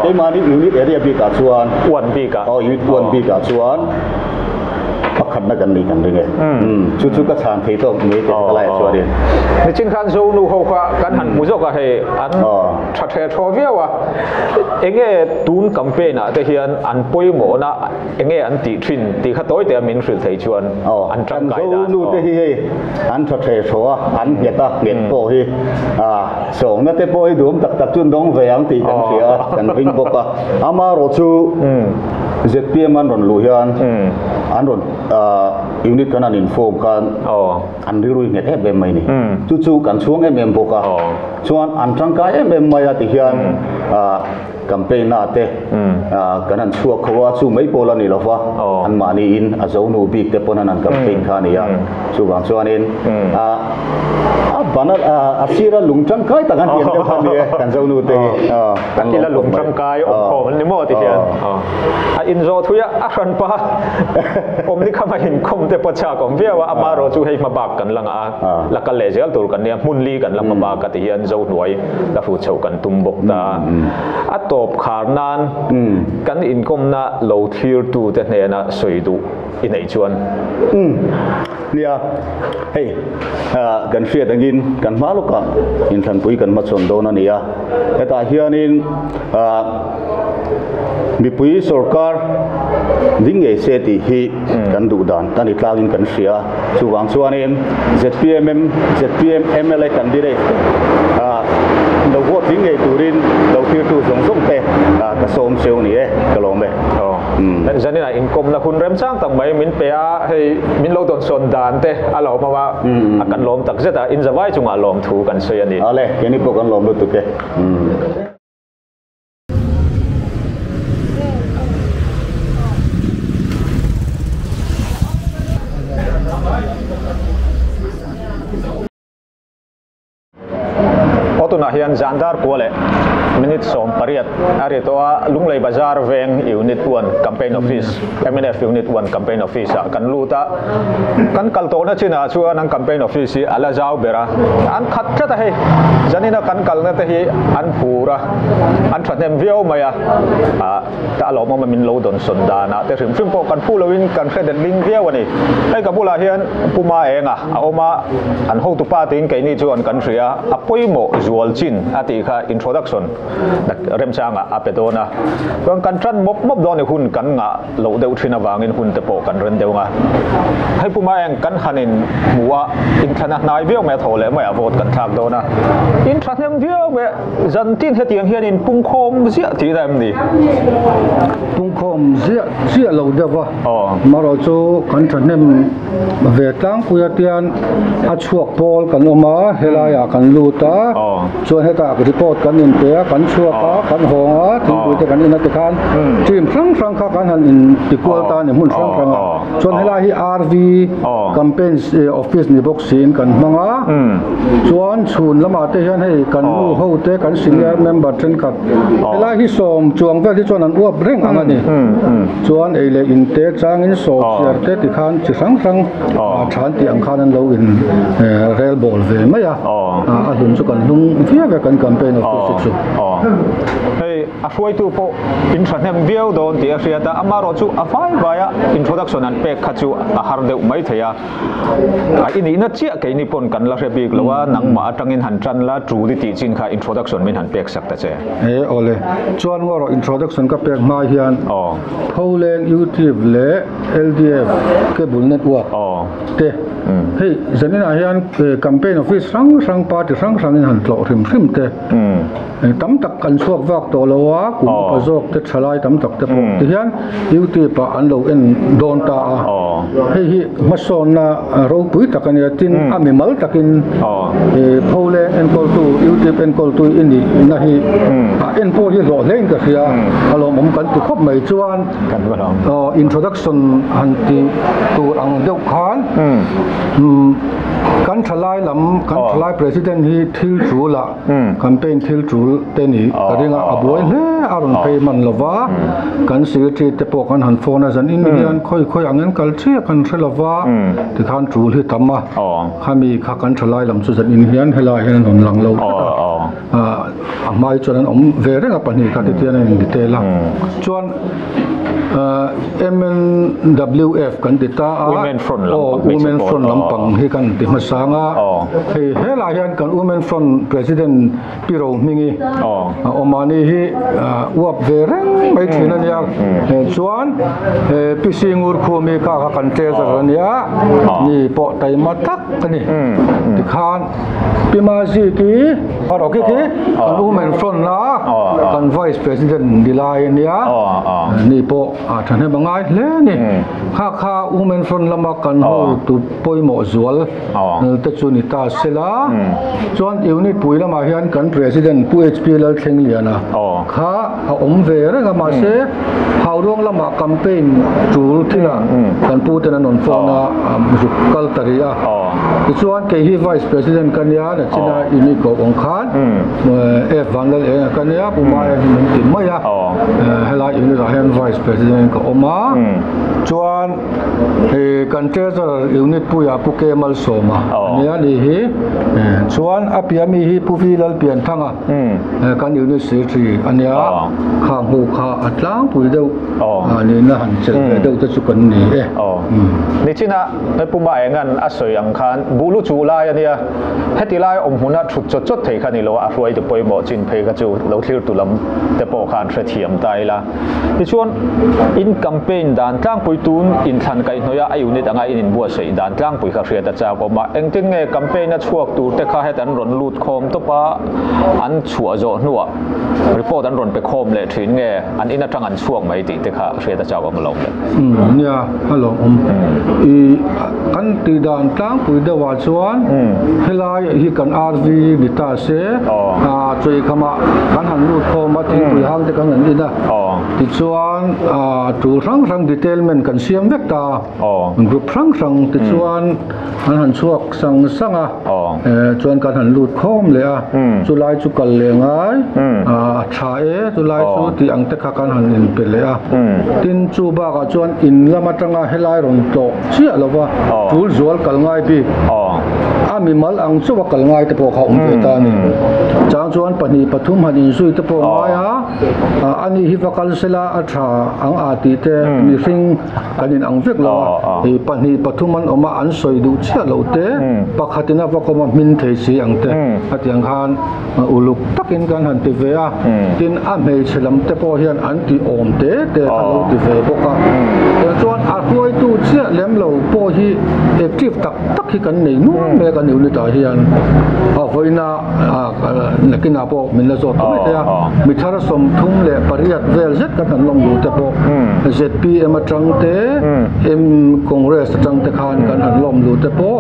[SPEAKER 4] keimahni unit area bikah chuan
[SPEAKER 1] one bikah
[SPEAKER 4] aw unit one bikah chuan pakhatna kan nih kan ring e, chu chu ka chhan thei tawk mai te ka laiah chuanin.
[SPEAKER 1] Nichin khan Zonu ho kha kan han hmu zawk a hei an tha the thaw viau a, enge tun campaign ah te hian an pawimawhna Enge an tih thin tih kha tawi te a min hrilh thei chuan an tangkai dan.
[SPEAKER 4] Kan Zonu te hi hei an tha the thaw a, an nghet a, nghet pawh hi sawmna te pawh hi duhawm tak tak chu an dawng ve ang tih kan hria a, kan ring bawk a. Amaherawh chu zpm an rawn luh hian an rawn unit kan han inform khan an rilru hi nghet em em mai a ni. Chu chu kan chhuang em em bawk a, chuan an tangkai em em mai a ti hian Campaign ah te kan han chhuak kho a, chu mai pawl a ni lova, anmahni in a zo nu bik te pawn an han campaign kha a ni a, chuvang chuanin a Pana a sira lung tangkai tak an tiang deuh kha ni e kan zo nu te hi.
[SPEAKER 1] A kila lung tangkai awm khawm an ni maw ti hian. A inzawh thui a a hran pa awm ni khama inkhawm te pawh chak awm viau a, amaherawh chu hei hma bak kan la ngah a, la kal leh zel tur kan nia, hmun li kan la hma bak a ti hian zo hnuai la hrut chhoh kan tum bawk ta a. A tawp khar nan kan inkawmna lo thlir tu te hnena sawi duh i neih chuan.
[SPEAKER 4] Nia, hei kan hriat angin kan hma lawkah inthlanpui kan hmachhawn dawn a ni a, hetah hianin mipui sorkar ding ngei se tih hi kan duh dan a ni tlangin kan hria a, chuvang chuanin zpm zpm mla candidate te lo vote ding ngei turin lo thirtu zawng zawng te ka sawm cheu ni e, ka lawm e.
[SPEAKER 1] Zaninah inkawmna hun remchang tak mai min pe a, hei min lo dawnsawn dan te a lo awm a, a kan lawm tak zet a, in zavai chungah lawm thu kan sawi a ni.
[SPEAKER 4] Ale, keini pawh kan lawm lutuk e.
[SPEAKER 1] Aw tunah hian zan dar kua leh minute 18 a ri tawh a, Lunglei Bazar Veng Unit 1 Campaign Office, mnf Unit 1 Campaign Office ah kan lut a, kan kal tawhna chinah chuan an campaign office hi a la zau ber a, an khat tlat a hei, zanina kan kalna te hi an phur a, an thahnem viau mai a, ah ta a lawmawm a min lo dawnsawn danah te hrim hrim pawh kan phu loin kan hre det ling viau a ni. Hei ka bulah hian Pu Maenga a awm a, an hotu pa tiin keini chuan kan hria, a pawimawh zual chin a tih kha introduction remchangah a pe dawn a. Chuan kan tan mawp mawp dawn i hun kan ngah loh deuh thin avangin hun te pawh kan ren deuh ang a. Hei Pu Maeng kan han in hmu a, inthlan a hnai viau mai a tho leh mai a vote kan thlak dawn a. In thahnem viau mai a, zan tin hetiang hian in pungkhawm ziah tihna em ni?
[SPEAKER 5] Pungkhawm ziah chiah lo deuh a, marawh chu kan thahnem ve tlangpui a tian a chhuak pawl kan awm a, helaiah kan lut a, chuan hetah report kan inpe a, kan chhuak a, kan hawng a, thingpui te kan in a tikhan team hrang hrang kha kan han intikual ta a ni hmun hrang hrang a, chuan helai hi RV campaign office ni bawk siin kan hmang a, chuan chhun lamah te hian hei kan nu ho te kan senior member thenkhat helai hi sawm chuang vel hi chuan an uap reng ang a ni. Chuan ei leh in te changin saw chhiar te tikhan chi hrang hrang than tih ang khan an lo in rel bawl ve mai a, a hlun chu kan hlung viau e kan campaign office hi chu.
[SPEAKER 1] Hei a hruaitu pawh in thahnem viau dawn tih a hriat a, amaherawh chu a vai vai a introduction an pek kha chu a har deuh mai thei a, i nihna chiah keini pawn kan la hre bik lo a, nangmah atangin han tan la tul i tih chin kha introduction min han pek sak ta che.
[SPEAKER 5] E awle, chuan ngaw rawh introduction ka pek hma hian Pholeng YouTube leh LDF Cable Network te hei zaninah hian campaign office hrang hrang party hrang hrangin han tlawh hrim hrim te tam tak an chhuak vak tawh lo a, kum upa zawk te thalai tam tak te pawh ti hian YouTube ah an lo en dawn ta a, hei hi hmasawnna ropui tak a nia tin a mimal takin Pholeng enkawltu YouTube enkawltu i nihna hi a en pawh hi hlawh hlein ka hria a lawmawm kan ti khawp mai chuan introduction han ti tur ang deuh khan kan thalai lam kan thalai president hi thil tul ah Campaign thil tul te ni ka ring a, a buai hle a rawn phei hman lo va, kan secretary te pawh kan han phone a, zan in hian khawi khawi ang in kal chiah kan hre lo va, tikhan tul hi tam a, khami kha kan thalai lam chu zan in hian helaiah hian an rawn lang lo tlat a, a hmai chuan an awm ve reng a pahnih kha titian a in detail a, chuan MNWF kan ti ta a,
[SPEAKER 1] Women Front lampang
[SPEAKER 5] aw Women Front lampang hi kan ti hmasang a, hei helai hian kan Women Front President Pi Rohmingi a awm a ni hi uap ve reng mai thin a nia, chuan Pi Singur Khumi kha kha kan treasurer a nia, ni pawh taima tak a ni tikhan Pi Maziki. Khi khi kan women front na kan vice president ni lai ania ni pawh a thahnem a ngai hle a ni. Kha kha women front lama kan hotu pawimawh zual te chu ni ta sela. Chuan unit pui lamah hian kan president Pu HP Lalthlengliana kha a awm ve reng a, mahse Hauruang lamah campaign tul thilah kan pu ten an rawn phone a, zuk kal ta rih a. Tichuan kei hi vice president ka nia, nachina unit koh awng khan F Vanlal Enga ka nia, Pu Maia hi min ti mai a, helai unit ah hian vice president ka awm a. Chuan kan treasurer unit puiah Pu K Malsawma a nia ni hi. Chuan a piah mi hi Pu V Lalpianthanga. Kan unit secretary a nia, kha hmuh kha a tlangpui deuh nihna han chelh ve deuh te chu kan ni e.
[SPEAKER 1] Nichina Pu Maenga'n a sawi ang khan buh lu chuh lai a nia, heti lai awm hmuna thut chawt chawt thei kha ni lo a, a hruaitu pawimawh chin phei kha chu lo thlirtu lam te pawh khan hrethiam ta ila. Tichuan, in campaign dan tlangpui tun inthlan kaihhnawih a, a unit anga in inbuatsaih dan tlangpui kha hriat a chak awm a. Engtin nge campaign a chhuak tur te kha het an rawn lut khawm tawp a, an chhuah zawh hnuah report an rawn pe khawm leh thin nge an in atang an chhuak mai tih te kha hriat a chak awm alawm le.
[SPEAKER 5] Umm nia, a lawmawm. I kan tih dan tlangpui deuhah chuan helai hi kan RV ni ta se, chawikhamah kan han lut khawm a, thingpui hang te kan han in a, tichuan tul hrang hrang detailment kan siam vek ta, group hrang hrang tichuan an han chhuak sang sang a, chuan kan han lut khawm leh a, chulai chu kal leh ngai, a tha e chulai chu tih ang te kha kan han inpe leh a, tin chu bakah chuan in lam atanga helai rawn tlawh chiah lova tul zual kal ngai bik a mimal ang chauh a kal ngai te pawh kha awm ve ta a ni. Chang chuan pahnih pathum han inzui te pawh ngai a, ani hi va kal sela a tha ang a tih te mihring kan in ang vek lo a, hei pahnih pathum an awm a an sawi duh chiah loh te pakhatin a va kawm a hmin thei si ang te a tih ang khan uluk takin kan han ti ve a, tin a hmeichhe lam te pawh hian an ti awm te te kha lo ti ve bawk a, tiang chuan a hruaitu chiah lem lo pawh hi active tak tak hi kan nei nual mai a kan unit ah hian a vawiina nakinah pawh min la zawt mai thei a, mi thar 38 vel zet kan han lawm duh te pawh zpm atang te M Congress atang te khan kan han lawm duh te pawh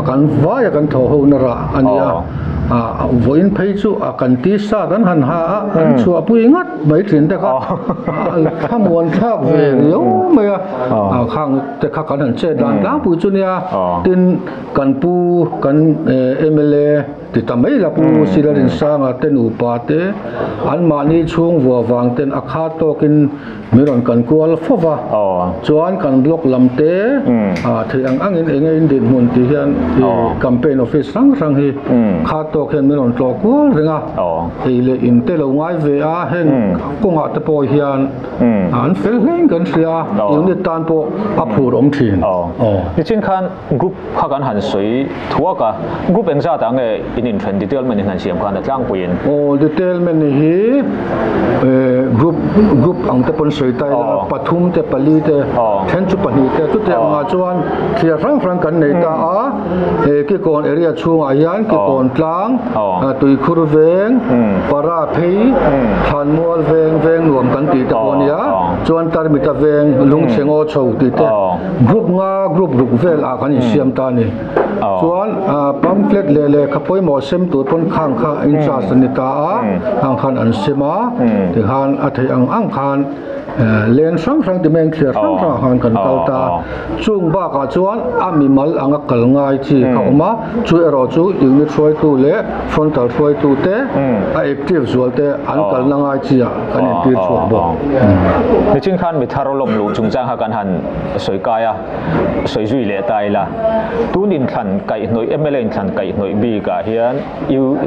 [SPEAKER 5] kan vaia kan thawh ho na rah a ni a. Vawiin phei chu a kan tisa kan han ha a, an chhuahpui ngat mai thin te kha thlamuan thlak ve riau mai a, khang te kha kan han chet dan tlangpui chu nia, tin kan pu kan mla ti ta mai la pu Silarinsanga te nupa te anmahni chhung vua vang ten a kha tawkin Min rawn kan kual fo va, chuan kan block lam te theih ang angin eng nge in dinhmun tih hian i campaign office hrang hrang hi kha tawk hian min rawn tlawh kual reng a, ei leh in te lo ngai ve a, heng kawngah te pawh hian an fel hlein kan hria a, unit tan pawh a phur awm thin.
[SPEAKER 1] Nichin khan group kha kan han sawi thuak a, group engzat ah nge in inthen detailment in han siam khan a tlangpuiin?
[SPEAKER 5] Aw detailment hi group group ang te pawn sawi ta ila pathum te pali te then chu pahnih te chutiang angah chuan thliar hrang hrang kan nei ta a, he Kikawn area chhungah hian Kikawn tlang, Tuikhur veng, Para phei, Thlanmual veng, veng nuam kan tih te pawh a nia, chuan Tarmita veng, Lungchhe ngaw chho tih te. Group nga group ruk vel ah kan insiam ta a ni. Chuan pamphlet leh lehkha pawimawh sem tur pawn khang kha in charge a ni ta a, khang khan an sem a, tikhan a theih ang ang khan len hrang hrang ti mai thliar hrang hrang ah khan kan kal ta a. Chung bakah chuan a mimal anga kal ngai chi kha awm a, chu erawh chu unit hruaitu leh frontal hruaitu te a active zual te an kalna ngai chi ah kan intir chhuak bawk.
[SPEAKER 1] Nichin khan mi thar lawm luh chungchang kha kan han sawi kai a, sawi zui leh ta ila. Tun inthlan kaihhnawih mla inthlan kaihhnawih bikah hian U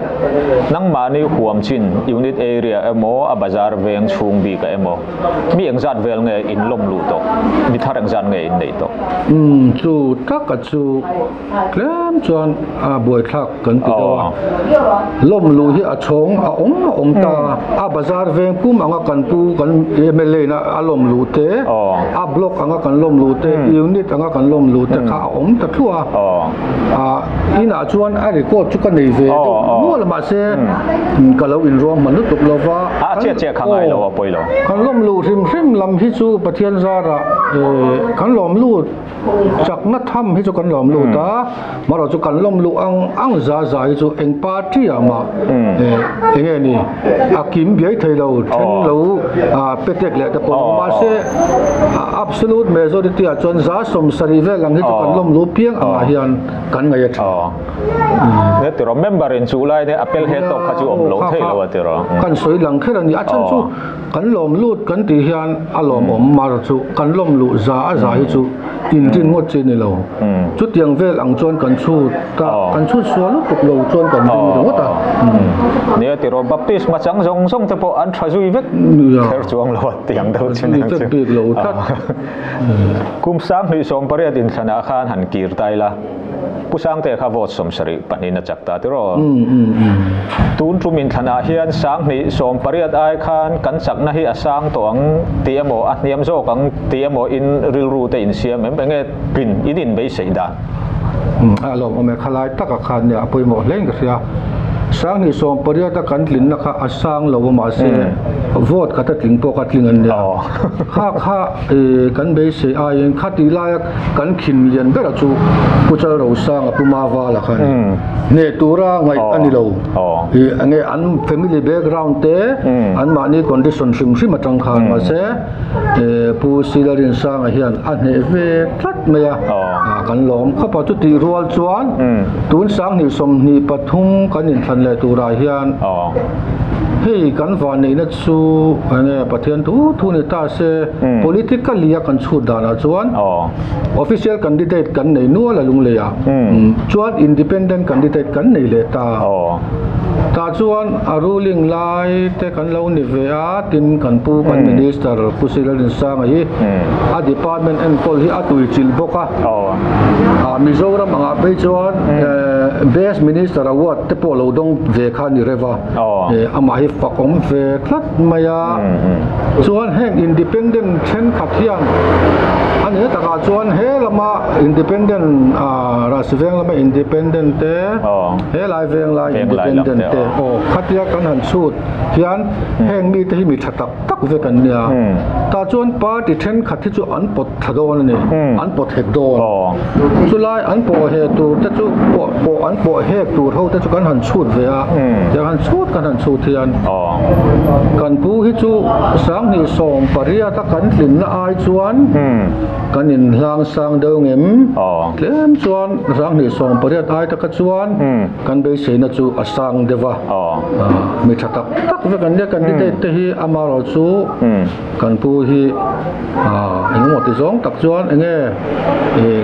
[SPEAKER 1] nangmahni huam chin unit area emaw a bazar veng chhung bikah emaw Mi engzat vel nge in lawm luh tawh? Mi thar engzat nge in neih tawh?
[SPEAKER 5] Chu taka chu tlem chuan a buaithlak kan ti deuh a. Lawm luh hi a chhawng a awm a awm ta a. Bazar veng pum anga kan pu kan mla in a lawm luh te, a block anga kan lawm luh te, unit anga kan lawm luh te kha a awm ta thluah a. Inah chuan a record chu ka nei ve deuh nual a mahse ka lo inruang hman lutuk lo va.
[SPEAKER 1] A chiah chiah kha ngai lo a pawi lo.
[SPEAKER 5] Kan lawm luh hrim hrim lam hi chu Pathian zarah kan lawm lut chakna tham hi chu kan lawm lut a, marawh chu kan lawm luh ang ang za za hi chu eng party ah mah eng nge ni a kim biai thei lo then lo petek leh te pawh mahse absolute majority ah chuan za 70 vel ang hi chu kan lawm luh piang angah hian kan ngaih a tha.
[SPEAKER 1] Ne tiraw member in chu lai ne apel he tawk kha chu awm lo thei lo a tiraw.
[SPEAKER 5] Kan sawi lang kher a ni a chhan chu kan lawm lut kan tih hian a lawm awm mar chu kan lawm luh za a za hi chu inrin ngawt chi ni lo. Chutiang vel ang chuan kan chhut a, kan chhut sual lutuk lo chuan kan ring ringawt a.
[SPEAKER 1] Nia tiraw baptisma chang zawng zawng te pawh an tha zui vek kher chuang lo a tiang deuh chu ni ang chu.
[SPEAKER 5] Bik lo tlat.
[SPEAKER 1] Kum 2018 inthlanah khan han kir ta ila. Pu Sangte kha vote 72 a chak ta tiraw? Tun tum inthlanah hian 2018 ai khan kan chakna hi a sang tawh ang tih emaw a hniam zawk ang tih emaw in rilru te insiam em enge tlin in inbeisei dan?
[SPEAKER 5] A lawm awm e, khalai taka khan nia a pawimawh hle in ka hria. 2018 a kan tlinna kha a sang lo a mahse vote khat a tling pawh kha tling an nia. Kha kha kan beisei aiin khatih laia kan khin lian bera chu Pu Chal Rosanga Pu Mavala kha a ni. Hneh tura ngaih a ni lo. Enge an family background te anmahni condition hrim hrim atang khan mahse Pu Silarinsanga hian a hneh ve tlat mai a, kan lawm khawp a. Chutih rual chuan tun 2023 kan inthlan leh turah hian hei kan vanneihna chu enge Pathian thu thu ni ta se politically a kan chhut danah chuan official candidate kan nei nual a lunglei ah chuan independent candidate kan nei leh ta tah chuan a ruling lai te kan lo ni ve a tin kan pu kan minister Pu Silarinsanga hi a department enkawl hi a tuichilh bawk a Mizoram angah phei chuan best minister award te pawh lo dawng ve kha a ni reuh a. Amah hi fak awm ve tlat mai a, chuan heng independent thenkhat hian a ni takah chuan he lama independent Rahsi veng lama independent te he lai veng lai independent te aw khatia kan han chhut hian heng mite hi mi tha tak tak vek an nia tah chuan party thenkhat hi chu an pawt tha dawn a ni an pawt hek dawn chulai an pawh heh tur te chu pawh pawh an pawh hek tur ho te chu kan han chhut ve a tiang han chhut kan han chhut hian kan pu hi chu 2018 a kan tlinna ai chuan kan inhlang sang deuh ngem tlem chuan 2018 ai taka chuan kan beiseina chu a sang deuh a mi tha tak tak vek an nia candidate te hi amaherawh chu Kan pu hi engemaw ti zawng tak chuan enge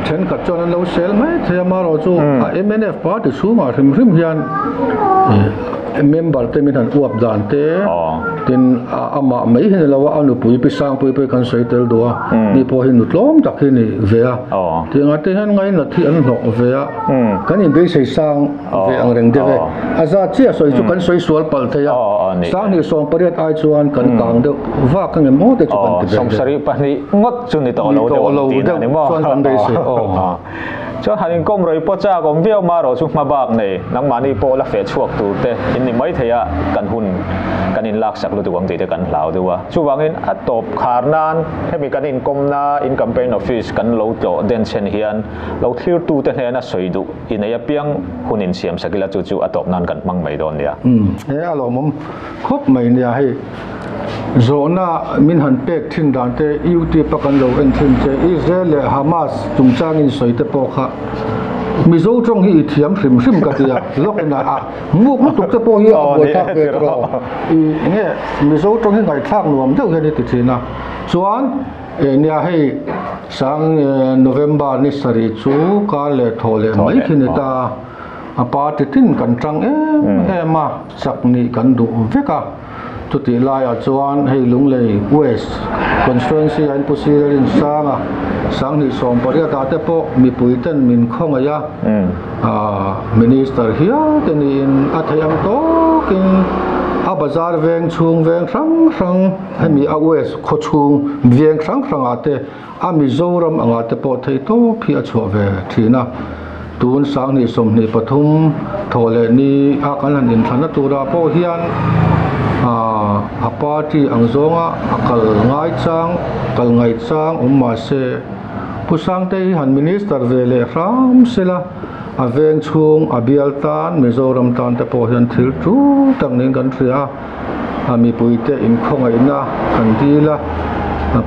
[SPEAKER 5] thenkhat chuan an lo sel mai thei a, amaherawh chu a mnf party chhungah hrim hrim hian member te min han uap dan te tin amah mai hi ni lo a, a nupui pi Sangpui pawh hi kan sawi tel duh a, ni pawh hi nu tlawm tak hi ni ve a, tiangah te hian ngainat hi an hlawh ve a, kan inbeisei sang ve ang reng deuh e. A zat chiah sawi chu kan sawi sual palh thei a, 2018 ai chuan kan kang deuh vak ang em aw te chu kan ti ve deuh.
[SPEAKER 1] 72 ngawt chu ni tawh lo deuh ang tih na ni maw?
[SPEAKER 5] Chuan kan beisei aw.
[SPEAKER 1] Chuan han inkawm rei pawh chak awm viau ma erawh chu hma bak nei nangmahni pawh la feh chhuak tur te in ni mai thei a, kan hun kan inlak sak lutuk ang tih te kan hlau deuh a. Chuvangin a tawp khar nan hemi kan inkawmna in campaign office kan lo tlawh denchhen hian lo thlirtute hnena sawi duh I nei apiang hun insiam sak ila chu chu a tawp nan kan hmang mai dawn nia.
[SPEAKER 5] He a lawmawm khawp mai nia hei. Zawhna min han pek thin dan te YouTube a kan lo en thin che Israel leh Hamas chungchang in sawi te pawh kha Mizo tawng hi i thiam hrim hrim ka ti a, lawk in a muk lutuk te pawh hi a buaithlak ve tawh lo. I enge Mizo tawng hi ngaihthlak nuam deuh hian i ti thin a. Chuan Nia hei sang November ni sarih chu kar leh thawh leh mai khi ni ta a, party tin kan tang em em a, chak nih kan duh vek a. Chutih laiah chuan hei Lunglei West Constituency ah hian Pu Silalin Sanga sanghnih 18 ah te pawh mipui ten min khawngaih a, Minister hial te niin a theih ang tawkin a bazar veng chhung veng hrang hrang hemi a West khaw chhung veng hrang hrangah te a Mizoram angah te pawh theih tawp hi a chhuah ve thin a. Tun 2023 thawh leh ni a kan han inthlanna turah pawh hian a party ang zawnga a kal ngai chang kal ngaih chang awm mah se Pu Sangte hi han minister ve leh hram sela a veng chhung a bial tan Mizoram tan te pawh hian thil tul tak niin kan hria a. A mipuite inkhawngaihna kan dil a,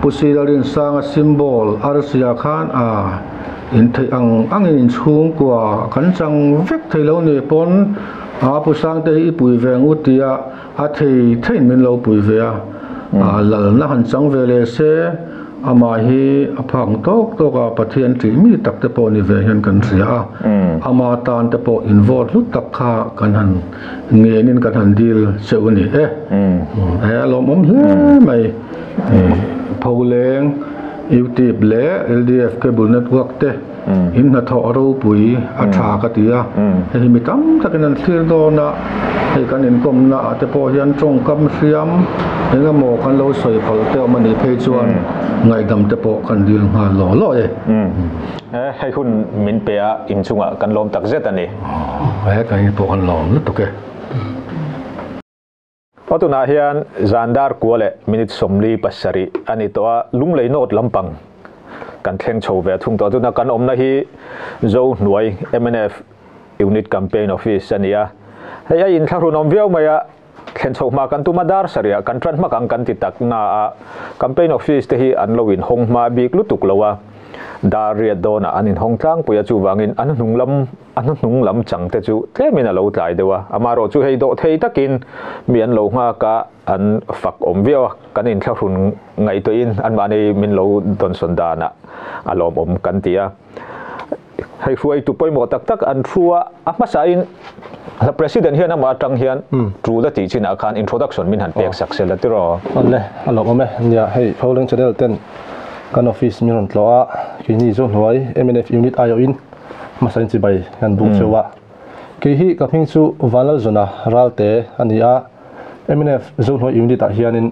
[SPEAKER 5] Pu Silarinsanga symbol arsia khan a intheih ang angin inchhungkua kan chang vek thei lo ni pawn a Pu Sangte hi i pui ve ang u tia a thei theiin min lo pui ve a, lalna han chang ve leh se amah hi a phak tawk tawk a Pathian tih mi tak te pawh ni ve hian kan hria a, ama tan te pawh in vote hlut tak kha kan han ngenin kan han dil cheu a ni e. He a lawmawm hle mai. Pholeng, YouTube leh LDF Cable Network te in hnathawh ropui a tha ka ti a. Hei hi mi tam takin an thlir dawn a, hei kan inkawmna ah te pawh hian tawngkam hriam eng emaw kan lo sawi palh te awm a nih phei chuan ngaihdam te pawh kan dil nghal law law e.
[SPEAKER 1] Hei hun min pe a, inchungah kan lawm tak zet a ni.
[SPEAKER 5] He kan in pawh kan lawm lutuk e.
[SPEAKER 1] Aw tunah hian zan dar kua leh minute 47 a ni tawh a, Lunglei North lampang kan thleng chho ve thung tawh. Tuna kan awmna hi Zohnuai mnf Unit Campaign Office a ni a. Hei a inthlahrun awm viau mai a, thlen chho hma kan tum a dar sarih kan tan hmak ang kan ti tak na a, Campaign Office te hi an lo inhawng hma bik lutuk lo a, dar riat dawnah an inhawng tlangpui a, chuvangin an hnung lam A hnuhnung lam chang te chu tlemin a lo tlai deuh a, amaherawh chu hei dawh thei takin mi an lo nghak a, an fak awm viau a, kan inthlahrun ngaihtuahin anmahni min lo dawnsawn danah a lawmawm kan ti a. Hei hruaitu pawimawh tak tak an thu a, a hmasain President hian amah atang hian tul a tih chinah khan introduction min han pek sak sel a tiraw?
[SPEAKER 6] Awle, a lawmawm e. Nia, hei Pholeng Channel ten kan office min rawn tlawh a, keini Zohnuai mnf unit aiawhin hmasa in chibai an buk cheu a. Kei hi ka hming chu Vanlalzawna Ralte a ni a, mnf Zohnuai unit ah hianin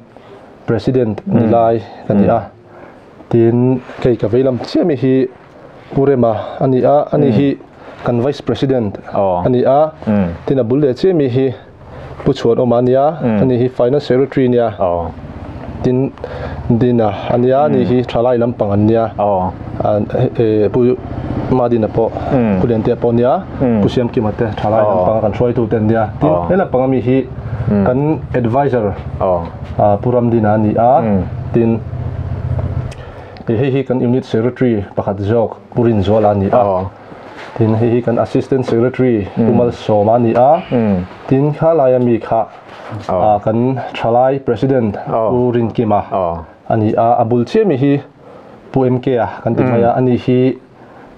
[SPEAKER 6] President ni lai ka ni a. Tin, kei ka vei lam chiah mi hi Pu Rema a ni a, ani hi kan Vice President a ni a. Tin, a bul leh chiah mi hi Pu Chhuanawma a ni a, ani hi Finance Secretary a ni a. Tin, Dina a ni a, ani hi thalai lampang an nia. Pu Madina pawh, Pu Liantea pawh a nia, Pu Siamkima te thalai lampanga kan hruaitu te an nia. Tin, he lampang ami hi kan advisor Pu Ramdina a ni a. Tin, hei hi kan unit secretary pakhat zawk Pu Rinzuala a ni a. Tin, hei hi kan assistant secretary Pu Malsawma a ni a. Tin, kha laia mi kha kan thalai president Pu Rinkima a ni a. A bul chiah mi hi Pu MK a kan ti mai a, ani hi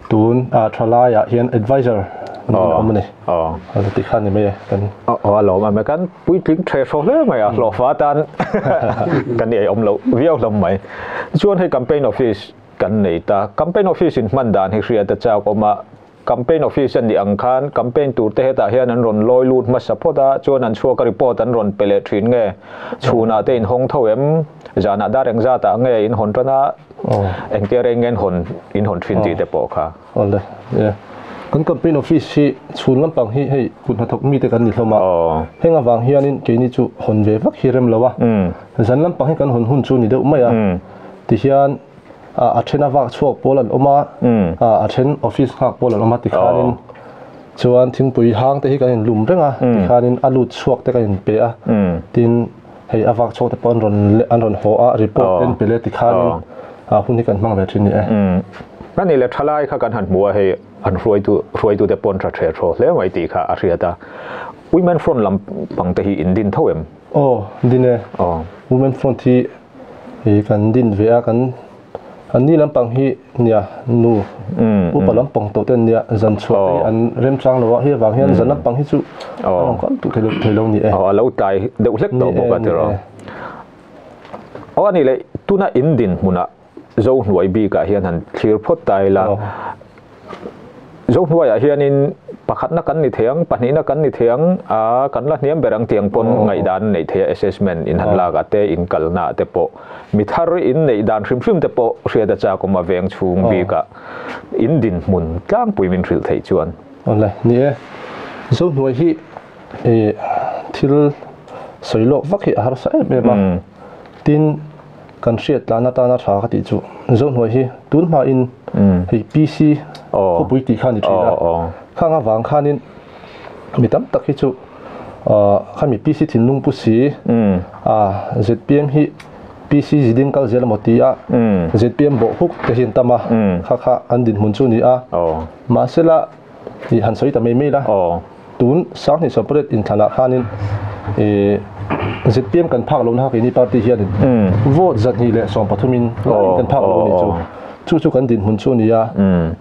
[SPEAKER 6] tun thalaiah hian advisor niin a awm a ni. A ti kha ni mai e kan.
[SPEAKER 1] Aw a lawm a, kan puitling tha hraw hle mai a, hlawhfa atan kan ei awm loh viau hlawm mai. Chuan hei campaign office kan nei ta, campaign office in hman dan hi hriat a chak awm a, campaign office a nih ang khan campaign tur te hetah hian an rawn lawi lut hmasa phawt a, chuan an chhuak a report an rawn pe leh thin nge, chhunah te in hawng tho em, zanah dar engzat ah nge in hawn tan a, engtia reng nge in hawn thin tih te pawh kha.
[SPEAKER 6] Awle, kan campaign office hi chhun lampang hi hei kut hnathawk mite kan ni hlawm a, heng avang hianin keini chu hawn ve vak hi rem lo a, zan lampang hi kan hawn hun chu ni deuh mai a, tihian a then a vak chhuak pawl an awm a, a then office nghak pawl an awm a tikhanin chuan thingpui hang te hi kan inlum reng a, tikhanin a lut chhuak te kan inpe a, tin hei a vak chhuak te pawh an rawn an rawn haw a, report te an pe leh tikhanin hun hi kan hmang ve thin a ni e.
[SPEAKER 1] A nih leh thalai kha kan han hmu a, hei an hruaitu hruaitu te pawn tha threh thaw hle mai tih kha a hriat a, Women Front lampang te hi in din tho em?
[SPEAKER 6] Aw, din e. Women Front hi Hei kan din ve a, kan An ni lampang hi nia nu upa lampang tawh ten nia zan chhuah te hi an remchang lo a, hei avang hian zan lampang hi chu an rawn kal duh thei lo thei lo ni e.
[SPEAKER 1] Aw a lo tlai deuh hlek tawh bawk a tiraw. Aw a nih leh tuna in dinhmunah Zohnuai bikah hian han thlir phawt ta ila. Zohnuaiah hianin pakhatna kan ni thei ang, pahnihna kan ni thei ang, aa kan la hniam ber ang tiang pawn ngaihdan an neih thei a, assessment in han lakah te, in kalnaah te pawh, mi thar in neih dan hrim hrim te pawh hriat a chak awm a veng chhung bikah in dinhmun tlangpui min hrilh theih chuan.
[SPEAKER 6] Awle, ni e. Zohnuai hi ih thil sawi lawk vak hi a harsa em em a, tin, Kan hriat tlan atana tha ka tih chu Zohnuai hi tun hmain hei PC khawpui tih kha a ni thin a, khang avang khanin mi tam tak hi chu khami PC thinlung pu si ZPM hi PC ziding kal zel emaw ti a ZPM bawh huk te hi an tam a, kha kha an dinhmun chu a ni a, mahsela Ih han sawi ta mai mai la. Tun Sanghnih Sawmpariat inthlanah khanin ih ZPM kan phak lohna kha keini party hianin vote 213 in laiin kan phak lo a nih chu. Chu chu kan dinhmun chu a ni a.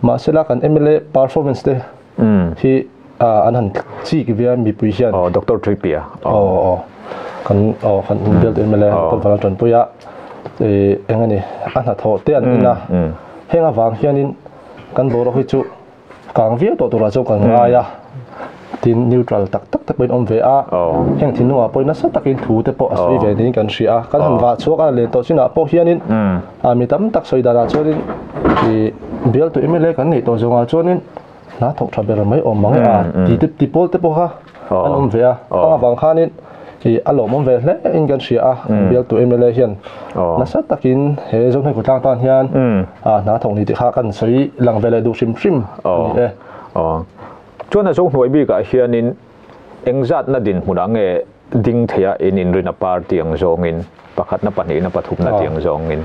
[SPEAKER 6] Mahsela kan mla performance te hi an han chik ve a mipui hian.
[SPEAKER 1] Doctor Tripia.
[SPEAKER 6] Aw kan aw kan bialtu mla Doctor Vanlal Tanpuia ih eng a ni a hnathawh te an en a. Heng avang hianin kan boruak hi chu Kang viau tawh turah chuan kan ngai a, tin neutral tak tak te pawhin awm ve a, heng thinlungah pawhin nasa takin thu te pawh a sawi ve niin kan hria a, kan han vah chhuak a len tawh chinah pawh hianin mi tam tak sawi danah chuanin ih bialtu mla kan neih tawh zawngah chuanin hna thawk tha ber mai awm mang e a ti te ti pawl te pawh kha an awm ve a, khang avang khanin ih a lawmawm ve hle in kan hria a, bialtu mla hian nasa takin he Zohnuai Khawtlang tan hian A hna thawk ni tih kha kan sawi lang ve leh duh hrim hrim a ni e.
[SPEAKER 1] Aw. Chuan a Zohnuai bikah hianin engzatna dinhmunah nge ding theia in inrina party ang zawngin, pakhatna, pahnihna, pathumna tih ang zawngin?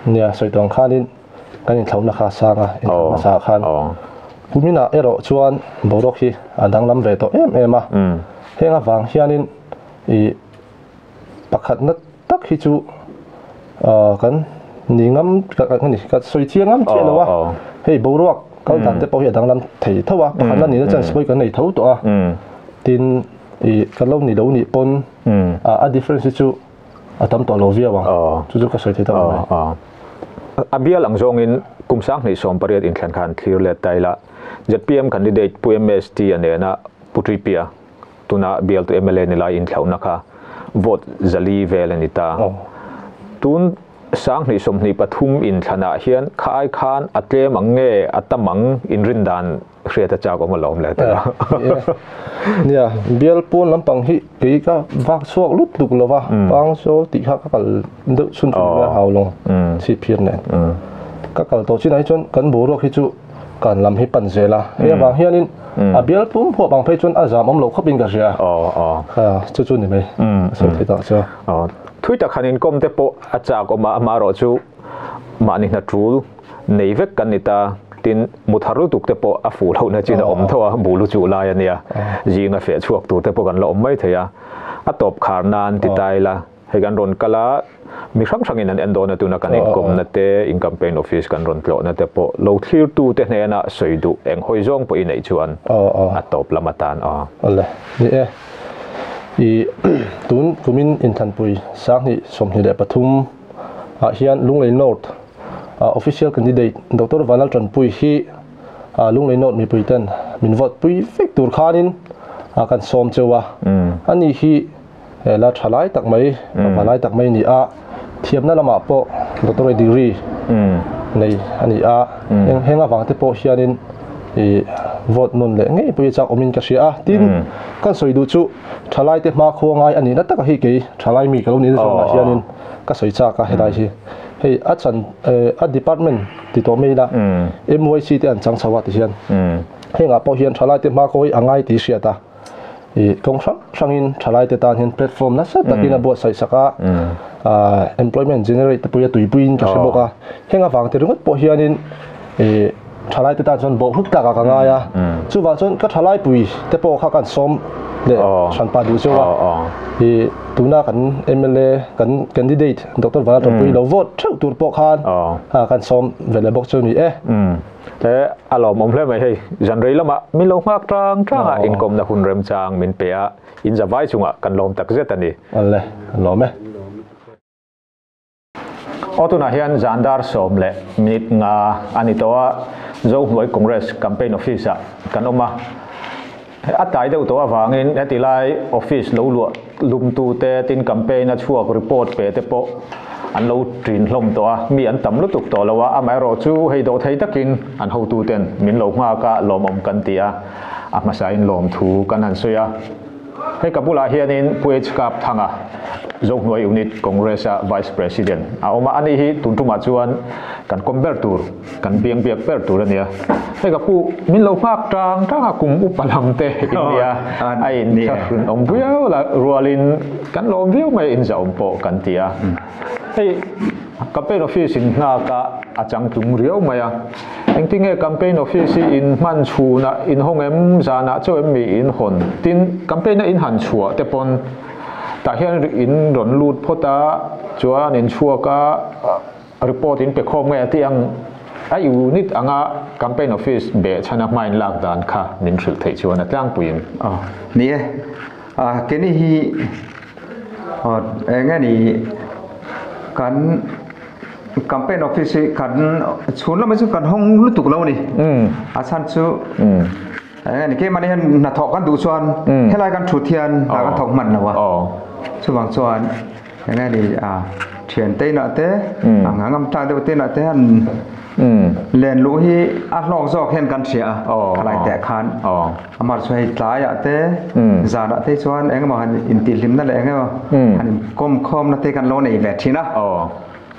[SPEAKER 6] Nia, sawi tawng khanin kan inthlauhna kha a sang a, inthlauhna hmasa khan. Kuminah erawh chuan boruak hi a danglam ve tawh em em a. Heng avang hianin ih pakhatna tak hi chu kan ni ngam ka sawi chiang ngam chiah lo a hei boruak kal dan te pawh hi a danglam thei tho a pakhat na nihna chance pawh hi kan nei tho tawh a tin ih kan lo ni lo nih pawn a difference hi chu a tam tawh lo viau ang chu chu ka sawi thei tak ang mai.
[SPEAKER 1] A bial ang zawngin kum 2018 inthlan khan thlir let ta ila ZPM candidate Pu MST a nena Pu Tripia Tuna bialtu mla ni lai inthlauhna kha vote 400 vel a ni ta. Tun 2023 inthlanah hian kha ai khan a tlem ang nge a tam ang inrin dan hriat a chak awm alawm le tih a.
[SPEAKER 6] Nia, bial pawn lampang hi kei ka vak chhuak lut tuk lo va, Pangzawl tih kha ka kal deuh chhun chhun mai a hau lawng chhipphir nen. Ka kal tawh chinah hi chuan kan boruak hi chu kan lam hi pan zel a hei avang hianin a bial pum phuah bang phei chuan a zam awm lo khawp in ka hria chu chu ni mai a sawi thei tak chu
[SPEAKER 1] thui tak han inkawm te pawh a chak awm a amaherawh chu mahni hna tul nei vek kan ni ta tin mu thar lutuk te pawh a fuh lohna chin a awm tho a bu lu chuh lai a nia zinga feh chhuak tur te pawh kan la awm mai thei a a tawp khar nan ti ta ila. Hei kan rawn kal a, mi hrang hrangin an en dawn a tuna kan inkawmna te, in campaign office kan rawn tlawhna te pawh lo thlirtu te hnena sawi duh eng hawi zawng pawh i neih chuan a tawp lam atan aw.
[SPEAKER 6] Awle, ni e. I tun kumin Inthanpui 2023 ah hian Lunglei North official candidate Doctor Vanlal Tanpui hi Lunglei North mipui ten min vote pui vek tur khanin kan sawm cheu a. Ani hi He la tha lai tak mai, va lai tak mai a ni a, thiamna lamah pawh doctorate degree nei a ni a, heng heng avang te pawh hianin ih vote nawn leh ngei pawh hi chak awmin ka hria a, tin kan sawi duh chu thalai te hma khua ngai a nihna taka hi kei thalai mi ka lo nihna zawngah hianin ka sawi chak a helai hi hei a chan a department ti tawh mai ila MYC te an chang chho a ti hian hengah pawh hian thalai te hma khaw hi a ngai tih hriat a. Ih kawng hrang hrangin thalaite tan hian platform nasa takin a buatsaih sak a, employment generate te pawh hi a tuipuiin ka hre bawk a, heng avang te ringawt pawh hianin ih thalaite tan chuan bawhhuk tlakah ka ngai a, chuvang chuan ka thalaipui te pawh kha kan sawm leh hranpa duh cheu a i tuna kan MLA kan candidate Doctor Vanlaltanpuii lo vote theuh tur pawh khan kan sawm ve leh bawk chu ni e.
[SPEAKER 1] He a lawmawm hle mai hei zan rei lamah min lo nghak tang tang a inkawmna hun remchang min pe a in zavai chungah kan lawm tak zet a ni.
[SPEAKER 6] Awle a lawm e.
[SPEAKER 1] Aw tunah hian zan dar 10:05 a ni tawh a, Zohnuai Congress Campaign Office ah kan awm a. A tlai deuh tawh avangin heti lai office lo luah lumtute tin campaign a chhuak report pe te pawh an lo ṭin hlawm tawh a, mi an tam lutuk tawh lo a, amaherawh chu hei dawh thei takin an hotuten min lo nghak a, lawmawm kan ti a, a hmasain lawmthu kan han sawi a. Hei ka bulah hianin Pu H Kap Thanga, Zohnuai Unit Congress-a Vice President a awm a, ani hi tun tumah chuan kan kawm ber tur, kan biang biak ber tur a nia. Hei ka pu, min lo nghak tang tang a, kum upa lam te in nia, a inthlahrun awm viau la rualin kan lawm viau mai a, inzahawm pawh kan ti a. Hei campaign office in nghak a, a changtlung riau mai a. Engtinge campaign office hi in hman chhunah in hawng em, zanah chauh em mi in hawn? Tin, campaign a in han chhuah te pawn tah hian in rawn lut phawt a, chuan in chhuak a, report in pe khawm nge a tih ang a unit anga campaign office beh chhana hma in lak dan kha min hrilh theih chuan a tlangpuiin.
[SPEAKER 7] Aw, ni e. Keini hi eng nge ni kan Campaign office hi kan chhun lamah chuan kan hawng lutuk lo a ni. A chhan chu eng nge keimahni hian hnathawh kan duh chuan helai kan thut hian hna kan thawk hman lo a. Chuvang chuan eng nge ni thiante inah te a ngam tlak deuh te inah te hian len luh hi a hlawk zawk hian kan hria a khalai teh khan. Amah chu hei tlaiah te zanah te chuan eng emaw han intihhlimna leh eng emaw han inkawm khawmna te kan lo nei ve thin a.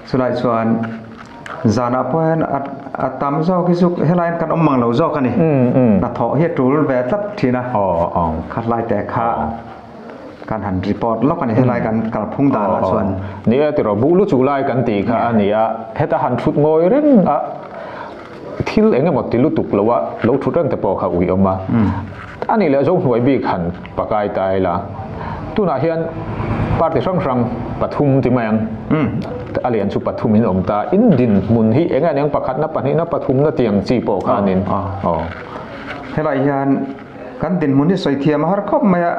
[SPEAKER 7] Chulai chuan zanah pawh hian a tam zawk hi chu helaiin kan awm mang lo zawk a ni. Hnathawh hi a tul ve tlat thin a. Khatlai te kha kan han report lawk a ni helai kan kalphung danah chuan.
[SPEAKER 1] Ni e tiraw buh lu chu lai kan tih kha a ni a, heta han thut ngawi reng a thil eng emaw ti lutuk lo a lo thut reng te pawh kha ui awm a. A nih leh Zohnuai bik han pakai ta ila. Tunah hian party hrang hrang pathum ti mai ang. A lian chu pathum in awm ta. In dinhmun hi eng eng pakhatna pahnihna pathumna tiang chi pawh khan in. Aw.
[SPEAKER 7] Helai hian kan dinhmun hi sawi thiam a har khawp mai a.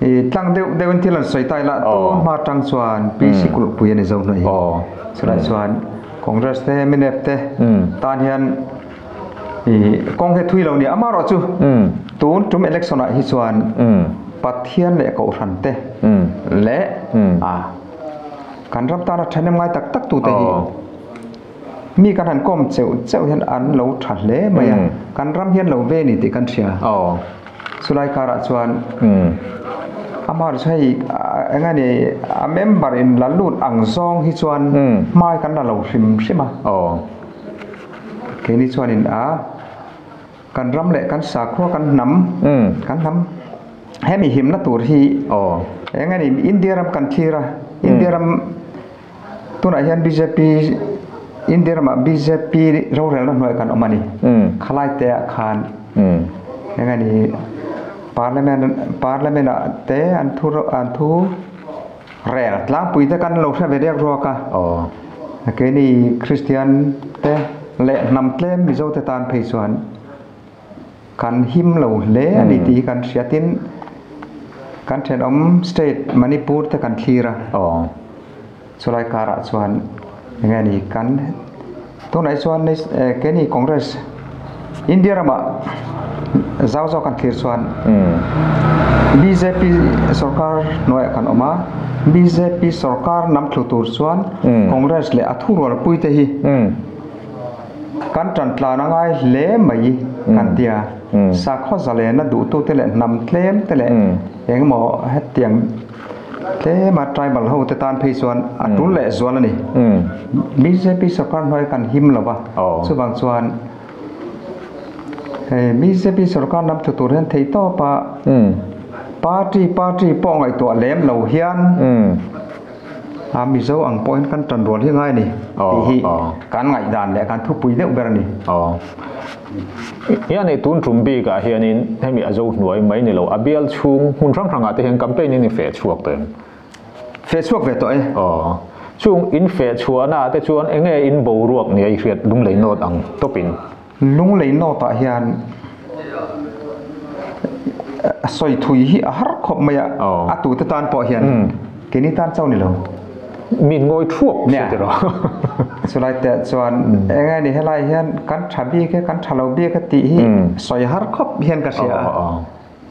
[SPEAKER 7] I tlang deuh deuh in thil an sawi ta ila tun hma tang chuan PC kulhpui a ni Zohnuai hi. Chulai chuan Congress te mnf te tan hian I kawng hi thui lo ni amaherawh chu tun tum election ah hi chuan Pathian leh Kohhran te leh a kan ram tana thahnem ngai tak tak tute hi mi kan han kawm cheuh cheuh hian an lo tha hle mai a, kan ram hian lo ve ni tih kan hria. Chulai karah chuan amaherawh chu hei eng nge ni a member in la lut ang zawng hi chuan hmai kan la lo hrim hrim a. Keini chuanin a kan ram leh kan sakhua kan hnam kan hnam hemi himna tur hi eng nge ni India ram kan thlir a India ram tunah hian bjp India ramah bjp rorelna hnuaiah kan awm a ni khalai te ah khan eng nge ni parliament parliament ah te an thu an thu Rel tlangpui te kan lo hre ve riak ruak a, keini Kristian te leh hnam tlem Mizo te tan phei chuan kan him lo hle a ni tih hi kan hria. Tin, kan thenawm state Manipur te kan thlir a, chulai karah chuan enge ni kan tunah hi chuan keini Congress India ramah zau zawk kan thlir chuan bjp sorkar hnuaiah kan awm a, bjp sorkar nam thlu tur chuan Congress leh a thurualpui te hi kan tan tlan a ngai hle mai kan ti a, sakhaw zalena duhtute leh hnam tlem te leh engemaw hetiang Tlema tribal ho te tan phei chuan a tul leh zual a ni. Bjp sorkar hnuai kan him lo va, chuvang chuan hei bjp sorkar lam thu tur hian thei tawp a, party party pawh ngaihtuah lem lo hian a Mizo ang pawhin kan tan rual hi ngai a ni tih hi kan ngaihdan leh kan thupui deuh ber a ni.
[SPEAKER 1] Yani tun tum bi ka hianin hemi a zo hnuai mai ni lo a bial chhung hmun hrang hrangah te hian campaign in i feh chhuak tawh em?
[SPEAKER 7] Feh chhuak ve tawh e.
[SPEAKER 1] Aw. Chung in feh chhuahna te chuan enge in boruak nia i hriat lunglei nawt ang tawpin?
[SPEAKER 7] Lunglei nawtah hian sawi thui hi a har khawp mai a, a tute tan pawh hian keini tan chauh ni lo.
[SPEAKER 1] Min ngawi thuak se ti rawh.
[SPEAKER 7] Chulai te chuan eng nge ni helai hian kan tha bik e kan tha lo bik e tih hi sawi har khawp hian ka hria a.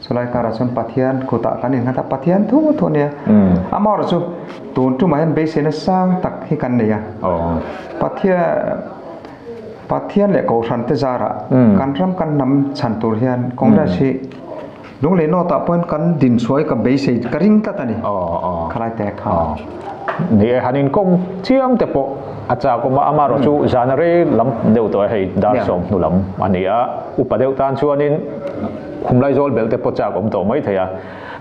[SPEAKER 7] Chulai karah chuan Pathian kutah kan innghat a, Pathian thu thu a nia. Amaherawhchu tun tumah hian beiseina sang tak hi kan nei a. Pathian Pathian leh Kohhran te zarah kan ram kan hnam chhan tur hian Congress hi Lunglei nawtah pawhin kan din chhuah hi ka beisei ka ring tlat a ni. Khalai te kha.
[SPEAKER 1] Ni e, han inkawm chiang te pawh a chak awm a, amaherawh chu zan rei lam deuh tawh e hei dar sawm hnu lam a ni a, upa deuh tan chuanin khumlai zawl belh te pawh chak awm tawh mai thei a,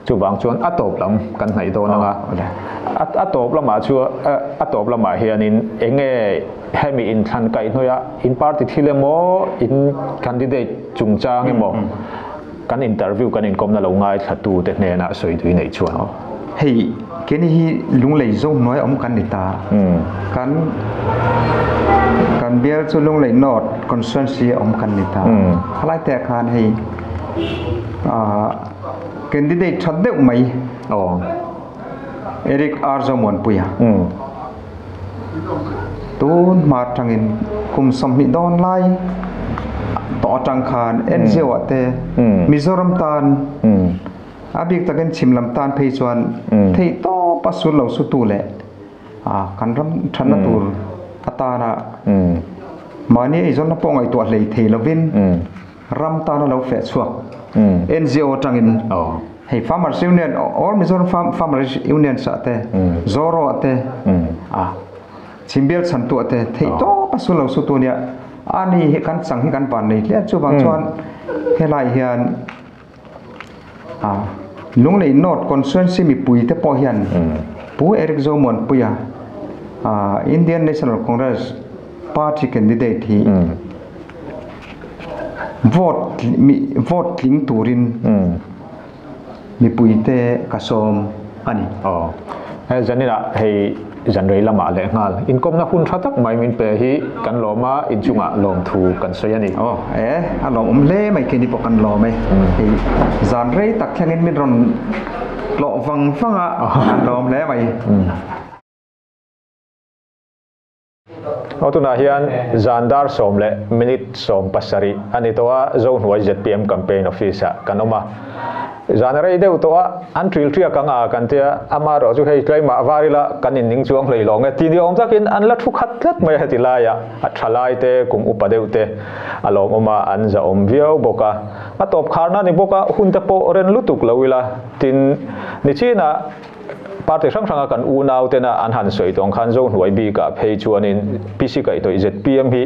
[SPEAKER 1] chuvang chuan a tawp lam kan hnaih dawn ang a, a tawp lamah chuan a tawp lamah hianin eng nge hemi inthlan kaihhnawih a in party thil emaw in candidate chungchang emaw Kan interview kan inkawmna lo ngaithla te hnenah sawi tui neih chuan.
[SPEAKER 7] Hei keni hi lunglei zo hnuai awm kan ni ta. Kan kan bial chu lunglei north constituency a awm kan ni ta. Khalai te ah khan hei candidate that deuh mai Eric R Zomuanpuia Tun hma atangin kum 20 dawn lai tawh atang khan NGO ah te Mizoram tan a bik takin chhim lam tan phei chuan theih tawp a sul lo su tu leh kan ram thatna tur atana mahni eizawnna pawh ngaihtuah hlei thei lovin ram tana lo feh chhuak NGO atangin Hei Farmers Union, All Mizoram Farmers Union sa te, Zoro ah te, a Chhimbial chhantu ah te theih tawp a su lo su tu nia. A ni hi kan chang hi kan van nei hle chuvang chuan helai hian a Lunglei North Constituency mipui te pawh hian Pu Eric Zomuanpuia a Indian National Congress Party candidate hi Vote vote tling turin mipuite ka sawm a ni.
[SPEAKER 1] Aw. He zaninah hei zan rei lamah leh nghal inkawmna hun tha tak mai min pe hi kan lawm a, inchungah lawmthu kan sawi a ni.
[SPEAKER 7] Aw e, a lawmawm hle mai khi ni pawh kan lawm e. Hei zan rei tak thlengin min rawn tlawh vang vang a, an lawm hle mai.
[SPEAKER 1] Aw tunah hian zan dar 10:17 a ni tawh a, Zohnuai zpm Campaign Office ah kan awm a. Zan a rei deuh tawh a, an ṭil ṭiak ang a kan tia, amaherawh chu hei tlaimah var ila kan inning chuang hlei lawng e ti ni awm takin an la thu khat tlat mai a heti laia a ṭha lai te kum upa deuh te a lawmawm a, an zahawm viau bawk a. A tawp kharna ni bawk a, hun te pawh ren lutuk lo ila tin nichinah Party hrang hranga kan unau tena an han sawi tawng khan Zohnuai bikah phei chuanin PC Kaihhnawih zpm hi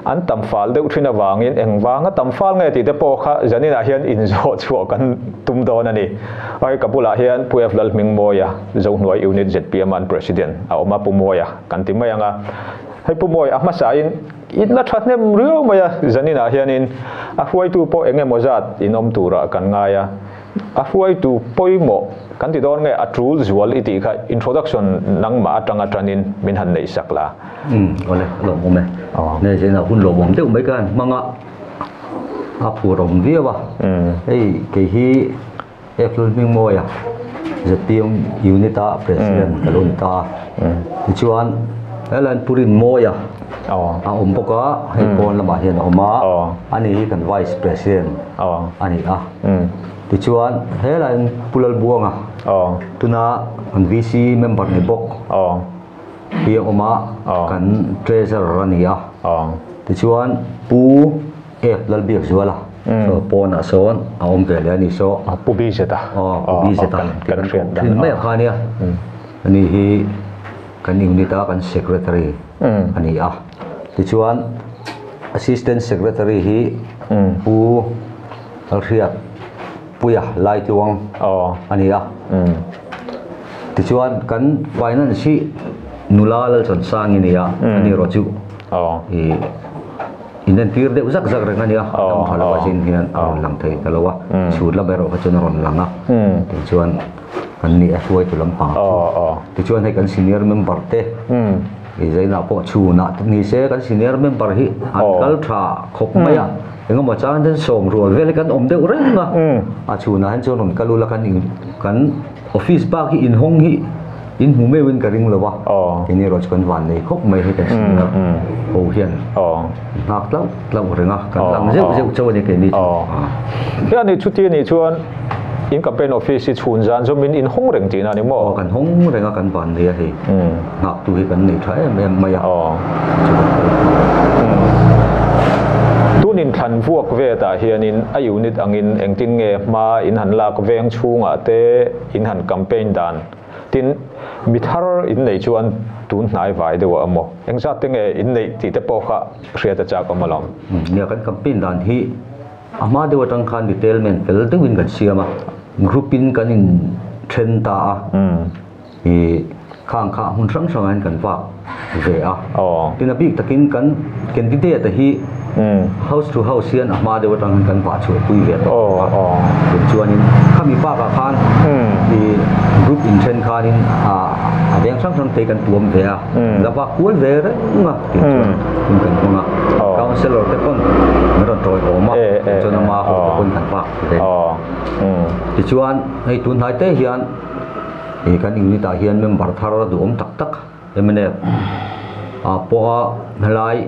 [SPEAKER 1] an tam fal deuh thin avangin engvanga tam fal nge tih te pawh kha zaninah hian inzawh chhuah kan tum dawn a ni. Hei ka bulah hian Pu F Lalhmingmawia Zohnuai Unit zpm an President a awm a, Pu Mawia kan ti mai ang a. Hei Pu Mawi a hmasain in la thahnem riau mai a, zaninah hianin a hruaitu pawh eng emaw zat in awm turah kan ngai a. A hruaitu pawimawh kan ti dawn nge a tul zual i tih kha introduction nangmah atanga tanin min han neih sak la.
[SPEAKER 8] Umm awle a lawmawm e. Nge zena hun lawmawm deuh mai khan hmang a a phur awm viau a. Hei kei hi April Hmingmawia zpm unit a president ka lo ni ta a. Tichuan helaiin Pu Rinmawia a awm bawk a hei pawn lamah hian a awm a ani hi kan vice president a ni a. Tichuan helaiin Pu Lalbuanga tuna kan VC member ni bawk hi a awm a kan treasurer a ni a. Tichuan Pu F Lalbiakzuala saw pawnah sawn a awm ve leh a ni saw.
[SPEAKER 1] Pu Bizeta.
[SPEAKER 8] Aw Pu Bizeta tih kan hriat thin mai a kha nia. Ani hi kan unit a kan secretary a ni a. Tichuan assistant secretary hi Pu Lalhriat Puia Laitluang a ni a. Tichuan kan finance hi nula Lalchawnsangi a ni a, ani erawh chu ih. inen tir deuh zak zak reng ania dam tha lo chin hian a rawn lang thei ta lo a chhut lam erawh kha chuan a rawn lang a tichuan kan ni a hruai tu lampang chu tichuan hei kan senior member te i zaina pawh chhunah ni se kan senior member hi an kal tha khawp mai a engemaw chang ten sawm rual vel hi kan awm deuh reng a a chhunah hian chuan rawn kal ula kan kan office bak hi inhawng hi in hmu meuhin ka ring lo a keni erawh chu kan van nei khawp mai hei kan senior ho hian nghak tlauh tlauh reng a kan lang zeuh zeuh chauh a ni keni chu.
[SPEAKER 1] Hian i chuti anih chuan in campaign office hi chhun zan zawmin in hawng reng tihna a ni maw?
[SPEAKER 8] Aw kan hawng reng a kan van nei a hei nghak tu hi kan nei tha em em mai a chu kan kal phah.
[SPEAKER 1] Tun in thlan vuak vetah hianin a unit angin engtin nge hma in han lak veng chhungah te in han campaign dan tin mi thar in nei chuan tun hnai vai deuh a maw? Engzat te nge in neih tih te pawh kha hriat a chak awm alawm.
[SPEAKER 8] Nia kan campaign dan hi a hma deuh atang khan detail men fel deuhin kan siam a, group in kan in then ta a, ih khang kha hmun hrang hrangah hian kan vak ve a, tin a bik takin kan candidate a hi house to house hian a hma deuh atang hian kan vah chhuah pui ve tawh a, tin chuanin khami bakah khan ih group in then khanin a veng hrang hrang te kan tuam ve a, la vak kual ve reng a. Tih chuan hun kan hmang a, councillor te pawn min rawn tawi awm a, tih chuan ama ho te pawn kan vak ve. Tichuan hei tun hnai te hian ih kan unit ah hian member thar duhawm tak tak mnf ah pawha helai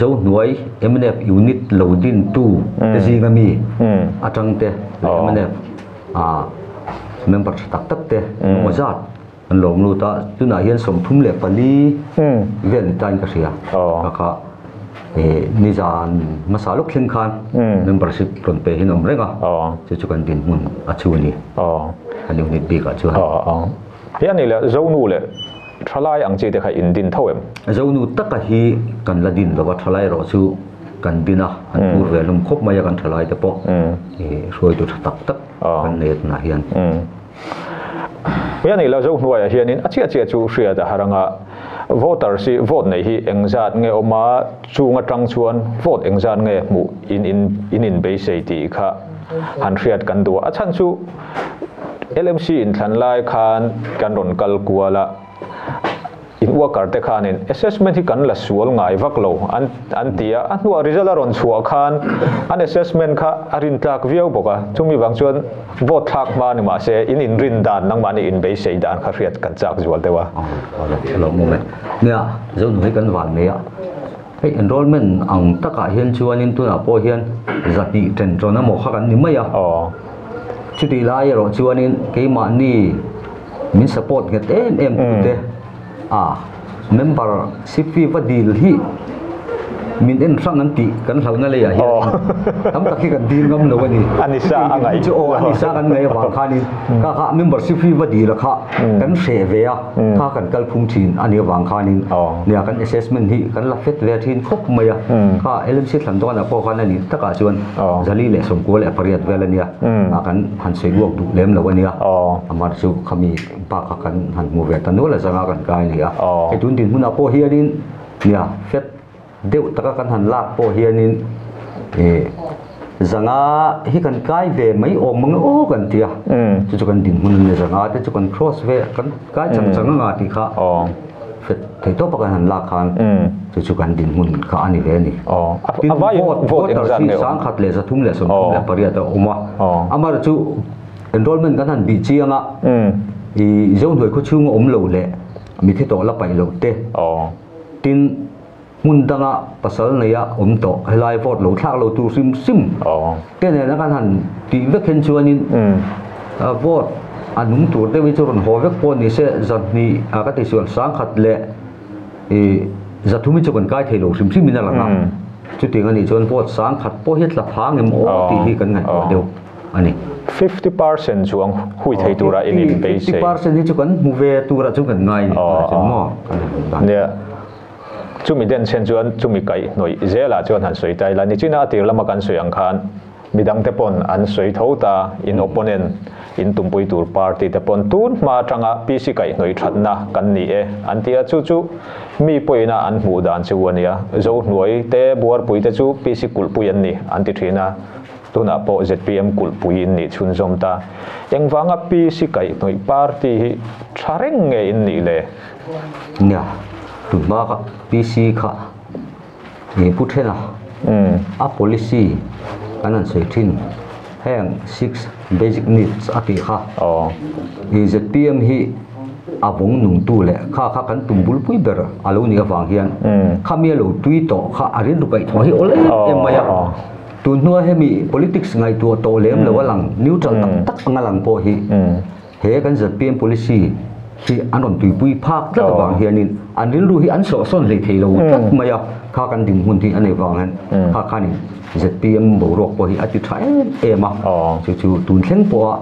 [SPEAKER 8] Zohnuai mnf unit lo din tu te zinga mi atang te leh mnf ah member tha tak tak te engemaw zat An lawm lut a, tunah hian 34 vel ni tain ka hria. Ka kha nizan hmasa lawk thleng khan membership rawn pe hian awm reng a, chu chu kan dinhmun a chu a ni. Kan unit bikah chuan.
[SPEAKER 1] He a ni le, Zonu leh Thalai ang chi te kha in din tho em?
[SPEAKER 8] Zonu taka hi kan la din lo va, Thalai erawh chu kan din a, an phur ve hlawm khawp mai a kan Thalai te pawh hruaitu tha tak tak kan nei a tunah hian.
[SPEAKER 1] Hei a nih loh zo hnuaiah hianin a chiah chiah chu hriat a har anga voters hi vote neih hi engzat nge awm a, chung atang chuan vote engzat nge hmuh in in in inbeisei tih kha han hriat kan duh a. A chhan chu LMC inthlan lai khan kan rawn kal kual a. In worker te khanin assessment hi kan la sual ngai vak lo an an ti a, a hnuah result a rawn chhuah khan an assessment kha a rin tlak viau bawk a, chumi vang chuan vote thlak hma ni mahse in inrin dan nangmahni inbeisei dan kha hriat kan chak zual deuh a.
[SPEAKER 8] Aw lo awm e. Nia, Zohnu hi kan van nei a, hei enrollment ang takah hian chuanin tunah pawh hian 200 ṭen ṭawn emaw kha kan ni mai a, chutih lai erawh chuanin keimahni min support nghet em em tute a member ship fee va dil hi min en hrang an tih kan hlauhna leiah hian tam tak hi kan dil ngam lo a ni.
[SPEAKER 1] A ni sa a ngaih
[SPEAKER 8] chu aw a ni sa kan ngaih avang khanin kha kha member ship fee va dil a kha kan hreh ve a kha kan kal phung thin a nih avang khanin nia kan assessment hi kan la fet ve thin khawp mai a kha LMC thlan dawnah pawh khan a nih takah chuan 498 vel a nia a kan han sawi uak duh lem lo a nia amah chu khami bakah kan han hmu ve ta nual a zanga kan kai a ni a hei tun dinhmunah pawh hianin nia fet deuh taka kan han lak pawh hianin ih zanga hi kan kai ve mai awm ang aw kan ti a chu chu kan dinhmun a ni zanga te chu kan cross ve kan kai chang chang anga tih kha fet thei tawp a kan han lak khan chu chu kan dinhmun kha a ni ve a ni. Tin vote voters hi 1,338 a awm a amaherawhchu enrollment kan han bih chiang a ih Zohnuai khaw chhunga awm lo leh mitthi tawh la paih loh te tin hmun danga pasal neia awm tawh helai vote lo thlak lo tur hrim hrim te nena kan han tih vek hian chuanin vote a nung tur deuh hi chu rawn haw vek pawh ni se 200 a ka ti sual 1,000 leh ih 300 hi chu kan kai thei lo hrim hrim in a lang a chutiang a nih chuan vote 1,000 pawh hi a tla phang em aw tih hi kan ngaihtuah deuh a ni.
[SPEAKER 1] 50% chuang hui thei tura in inbeisei.
[SPEAKER 8] 50% hi chu kan hmu ve tura chu kan ngai ni tunah chuan maw kan han hmu dan.
[SPEAKER 1] Nia, chumi den chhen chuan chumi kaih hnawih zelah chuan han sawi ta ila, nichina a tir lama kan sawi ang khan Midang te pawn an sawi tho ta, in opponent, in tumpui tur party te pawn tun hma atanga PC kaihhnawih thatna kan ni e an ti a, chu chu mi pawina an hmuh dan chu a nia. Zohnuai te Buarpui te chu PC kulhpui an ni an ti thin a, tunah pawh zpm kulhpui in nih chhunzawm ta. Engvanga PC kaihhnawih party hi tha reng nge in nih le?
[SPEAKER 8] Nia, tun hma kha PC kha Ih Pu Thena a policy kan han sawi thin heng six basic needs a tih kha ih zpm hi a vawng nungtu leh kha kha kan tum bulpui ber a lo nih avang hian khami a lo tui tawh kha a rilru kaihthawh hi awl em em mai a tun hnua hemi politics ngaihtuah tawh lem lo a lang neutral tak tak anga lang pawh hi He kan zpm policy hi an rawn tuipui phak tlat avang hianin an rilru hi an sawhsawn hlei thei lo tlat mai a, kha kan dinhmun hi a nei vang hian kha khanin zpm boruak pawh hi a ti tha em em a, chu chu tun thleng pawha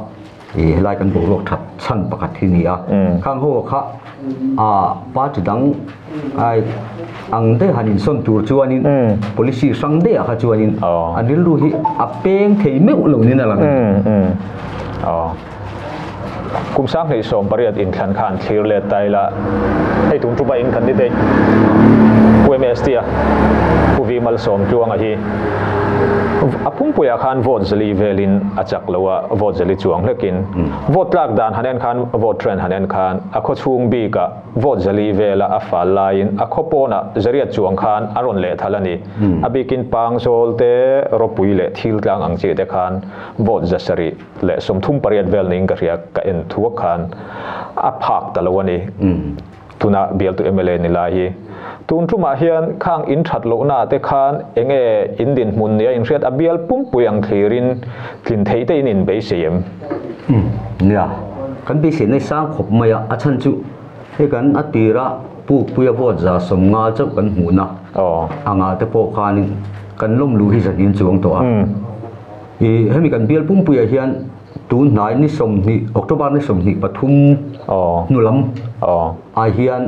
[SPEAKER 8] ih helai kan boruak that chhan pakhat hi a ni a, khang ho kha ah party dang ai ang daih han insawn tur chuanin policy hrang daih ah kha chuanin an rilru hi a peng thei meuh lo niin a lang a ni.
[SPEAKER 1] Kum 2018 inthlan khan thlir let ta ila, hei tun tupa in candidate Pu MST a, Pu V Malsawmtluanga hi a pumpuiah khan vote zali velin a chak lo a, vote zali chuang hlekin vote tlak dan han en khan vote trend han en khan a khawchhung bikah vote zali vela a fal laiin a khaw pawnah zariat chuang khan a rawn lehthal a ni. A bikin Pangzawl te, Rawpui leh Thiltlang ang chi te khan vote zasarih leh 38 vel niin ka hria, ka en thuak khan a phak ta lo a ni. Tuna bialtu mla ni lai hi. Tun tumah hian khang in that lohna te khan enge in dinhmun nia in hriat a bial pumpui ang thlirin tlin theih te in in beisei em?
[SPEAKER 8] Nia, kan beisei nai sang khawp mai a, a chhan chu hei kan a tira Pukpuia vote 150 chauh kan hmuhna angah te pawh khanin kan lawm luh hi zahnin chuang tawh a. I hemi kan bial pumpuiah hian tun hnai ni 20, October ni 23 hnu lam ah hian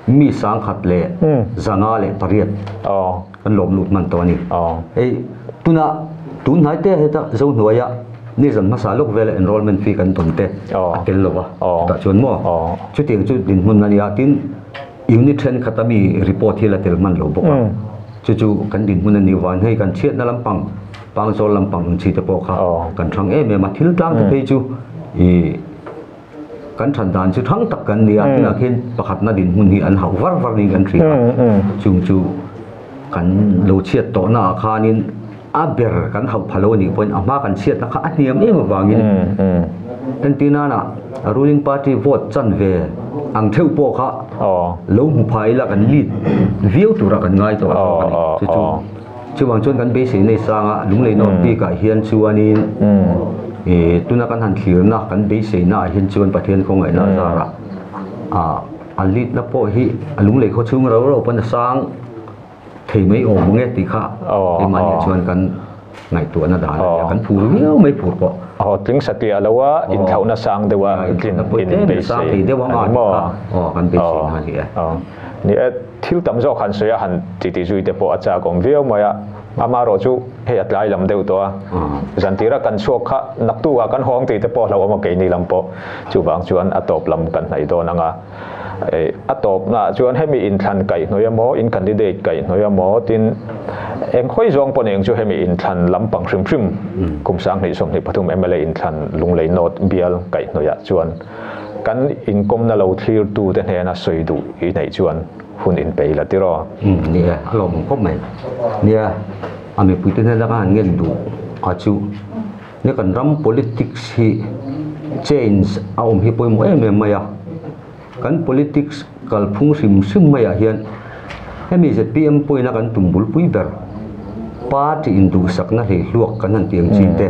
[SPEAKER 8] mi 158 kan lawm lut hman tawh a ni. Hei tuna tun hnai te heta Zohnuaia ni zan hmasa lawk vela enrollment fee kan tawn te a tel lo va, chutah chuan maw chutiang chu dinhmun a nia tin unit thenkhat a mi report hi la tel hman lo bawk a, chu chu kan dinhmun a nih vang hei kan chhiatna lampang Pangzawl lampang ang chi te pawh kha kan thang em em a, thil tlang te phei chu ih kan than dan chu thang tak kan ni a, tunah khian pakhatna dinhmun hi an hauh var var niin kan hria a, chung chu kan lo chhiat tawhna ah khanin a ber kan hauh pha lo a nih pawhin a hma kan chhiatna kha a hniam em avangin entir nana ruling party vote chan ve ang theuh pawh kha lo hmu phai ila kan lead viau tura kan ngai tawh zawk a ni, chu chu. Chuvang chuan kan beisei nei sanga Lunglei North bikah hian chuanin ih tuna kan han thlirna kan beiseina ah hian chuan Pathian khawngaihna a zarah ah a lead na pawh hi a Lunglei khaw chhung rau rau pawn a sang thei mai awm ang e tih kha keimahni ah chuan kan ngaihtuahna dan a nia, kan phur viau mai phur pawh.
[SPEAKER 1] Aw tling satliah lo a inthlauhna sang deuh a tlin in beisei a ni maw?
[SPEAKER 8] Aw kan beiseina a ni e.
[SPEAKER 1] Ni e. Thil tam zawk han sawi a, han titi zui te pawh a chak awm viau mai a, amaherawh chu hei a tlai lam deuh tawh a, zan tira kan chhuak kha naktukah kan hawng tih te pawh hlauhawm a keini lam pawh chuvang chuan a tawp lam kan hnaih dawn ang a, a tawpnaah chuan hemi inthlan kaihhnawih emaw, in candidate kaihhnawih emaw tin eng hawi zawng pawh eng chu hemi inthlan lampang hrim hrim kum 2023 mla inthlan Lunglei North bial kaihhnawihah chuan Kan inkawmna lo thlirtute hnena sawi duh i neih chuan hun inpeih la tiraw?
[SPEAKER 8] Nia, a lawmawm khawp mai. Nia, a mipuite hnena ka han ngen duh a chu nia kan ram politics hi change a awm hi pawimawh em em mai a. Kan politics kalphung hrim hrim maiah hian hemi zpm pawhin a kan tum bulpui ber party induhsakna hleihluak kan han tih ang chi te.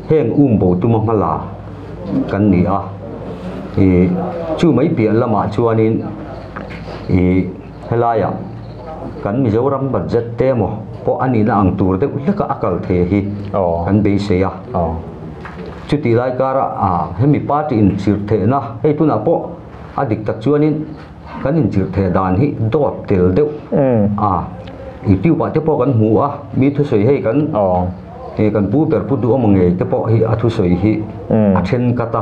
[SPEAKER 8] Heng um bo tuma hmala kan ni a, ih chu mai piah lamah chuanin ih helaiah kan Mizoram budget te emaw pawh a nihna ang tur deuh hleka a kal thei hi kan beisei a. Chutih lai karah ah hemi party inchirh theihna hei tunah pawh a dik tak chuanin kan inchirh theih dan hi dawt tel deuh a, youtube ah te pawh kan hmu a, mi thusawi hei kan. Kan pu ber pu du awm ngei te pawh hi a thu sawi hi a then kata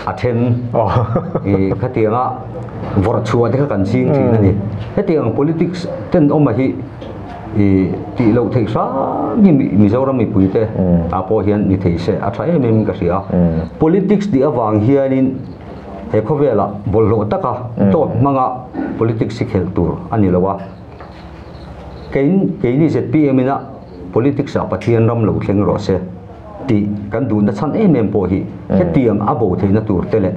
[SPEAKER 8] a then khatianga vawrh chhuah te kha kan ching thin ani. Hetiang politics ten awm a hi tih loh theih hram hi Mizoram mipui te ah pawh hian ni thei se a tha em em in ka hria. Politics tih avang hianin he khawvela bawlhhlawh taka dawt hmanga politics hi khelh tur a ni lo a. Keini ZPM ina politics ah Pathian ram lo thleng rawh se tih kan duhna chhan em em pawh hi hetiang a bo theihna tur te leh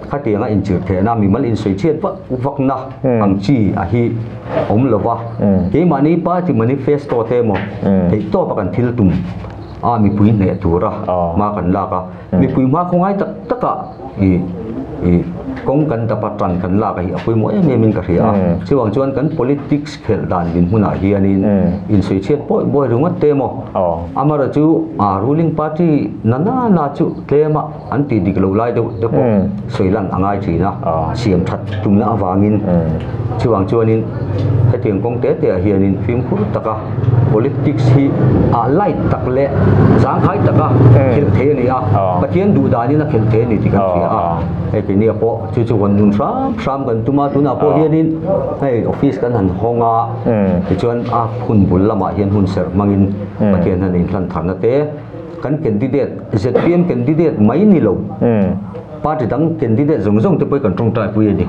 [SPEAKER 8] khatianga inchirh theihna mimal insawi chhiat vak vakna ang chi a hi awm lova. Keimahni party manifesto te emaw theih tawpa kan thil tum a mipui hneh tura hma kan lak a. Mipui hma khawngai tak taka kawng kan dapa tan kan lak a hi a pawimawh em em in ka hria a. Chuang chuan kan politics khelh dan din hmunah hianin insawi chhiat bawi bawi ringawt te emaw amara chu ruling party na na na chu tlema an ti dik lo lai deuh te pawh sawi lan a ngai thin a. Siam that tumna awangin chuang chuanin hetiang kawng te te ah hianin fimkhur taka politics hi a light tak leh zangkhai taka khelh thei ani a. Pathian duh danin a khelh thei ani tih kan hria a. Hei keini ah pawh chu chu vawn nun hram hram kan tum a. Tunah pawh hianin hei office kan han hawng a, tichuan a hun bul lamah hian hun serh hmangin Pathian han inhlan tharna te kan candidate ZPM candidate mai ni lo party dang candidate zawng zawng te pawh hi kan tawngtai pui a ni.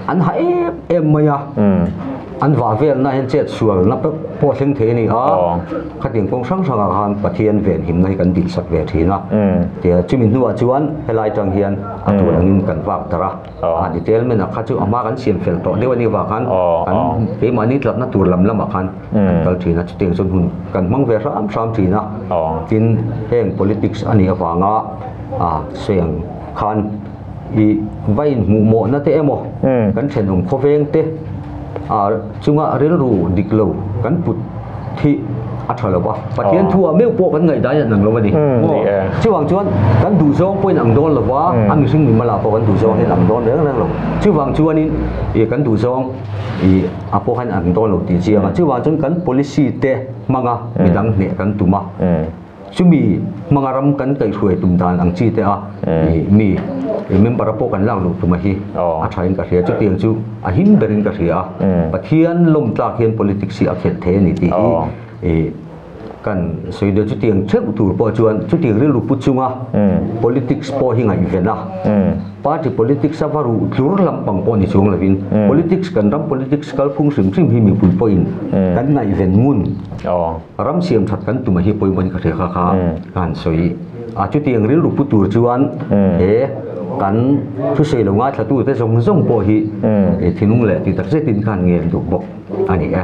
[SPEAKER 8] An ha em em mai a, an vah velna hian chet sualna pawh thleng thei a ni a. Khatiang kawng hrang hrangah khan Pathian ven himna hi kan dil sak ve thin a. Chumi hnuah chuan helai tang hian a tul angin kan vak darh a. A detail men ah kha chu a hma kan siam fel tawh deuh a ni vang khan kan keimahni tlatna tur lam lamah khan kan kal thin a. Chutiang chuan hun kan hmang ve hram hram thin a. Tin, heng politics a nih avanga sawi ang khan i va inhmuh mawhna te emaw kan thenawm khawveng te chunga rilru dik lo kan put hi a tha lo va. Pathian thu ah meuh pawh kan ngaihdan in an ang lo a ni. Chuvang chuan kan duh zawng pawhin ang dawn lo va, a mihring mimal ah pawh kan duh zawng hian ang dawn reng reng lo. Chuvang chuanin kan duh zawng a pawh khan ang dawn lo tih chiang a. Chuvang chuan kan policy te hmanga midang hneh kan tum a. Chumi hmanga ram kan kaihhruai tum dan ang chi te a mi member a pawh kan lak luh tum a hi a tha in ka hria. Chutiang chu a him berin ka hria a. Pathian lawm tlak hian politics hi a khelh thei a ni tih hi kan sawi dawn. Chutiang theuh tur pawh chuan chutiang rilru pu chunga politics pawh hi ngaihven a. Party politics a va ruh tlur lampang pawh ni chuang lovin politics kan ram politics kalphung hrim hrim hi mipui pawhin kan ngaihven ngun. Ram siam that kan tum a hi pawimawhin ka hria kha kha ka han sawi a. Chutiang rilru pu tur chuan he kan thusawi lo ngaithla tu te zawng zawng pawh hi thinlung leh tih tak zetin khan ngen duh bawk a ni e.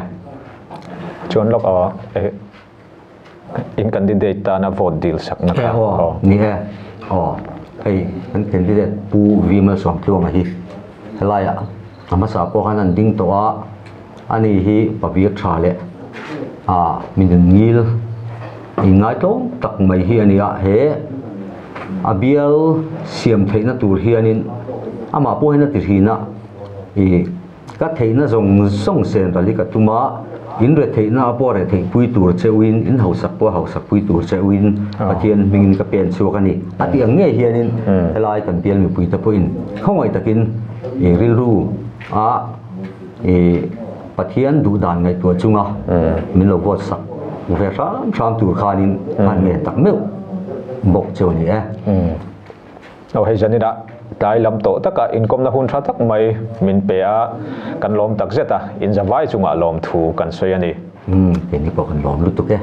[SPEAKER 1] Chuan lawk a in candidate tana vote dil sakna kha.
[SPEAKER 8] Aw ni e. Aw hei kan candidate Pu V Malsawmtluanga hi helaiah a hmasa pawh khan an ding tawh a. Ani hi pabiak tha leh a min ngil inngai tlawm tak mai hi a ni a. He a bial siam theihna tur hianin amah pawh hian a ti thin a, ih ka theihna zawng zawng sen ral hi ka tum a, in re theihna a pawh re theih pui tur cheuhin, in hausak pawh hausak pui tur cheuhin Pathian hmingin ka pen chhuak a ni a tih ang ngei hianin helai kan bial mipuite pawhin khawngaih takin ih rilru a Pathian duh dan ngaihtuah chunga min lo vote sak ve hram hram tur khanin an ngen tak meuh bawk chu a ni e.
[SPEAKER 1] Aw hei zanin ah tlai lam tawh taka inkawmna hun tha tak mai min pe a, kan lawm tak zet a, in zavai chungah lawmthu kan sawi a ni.
[SPEAKER 8] Keini pawh kan lawm lutuk e.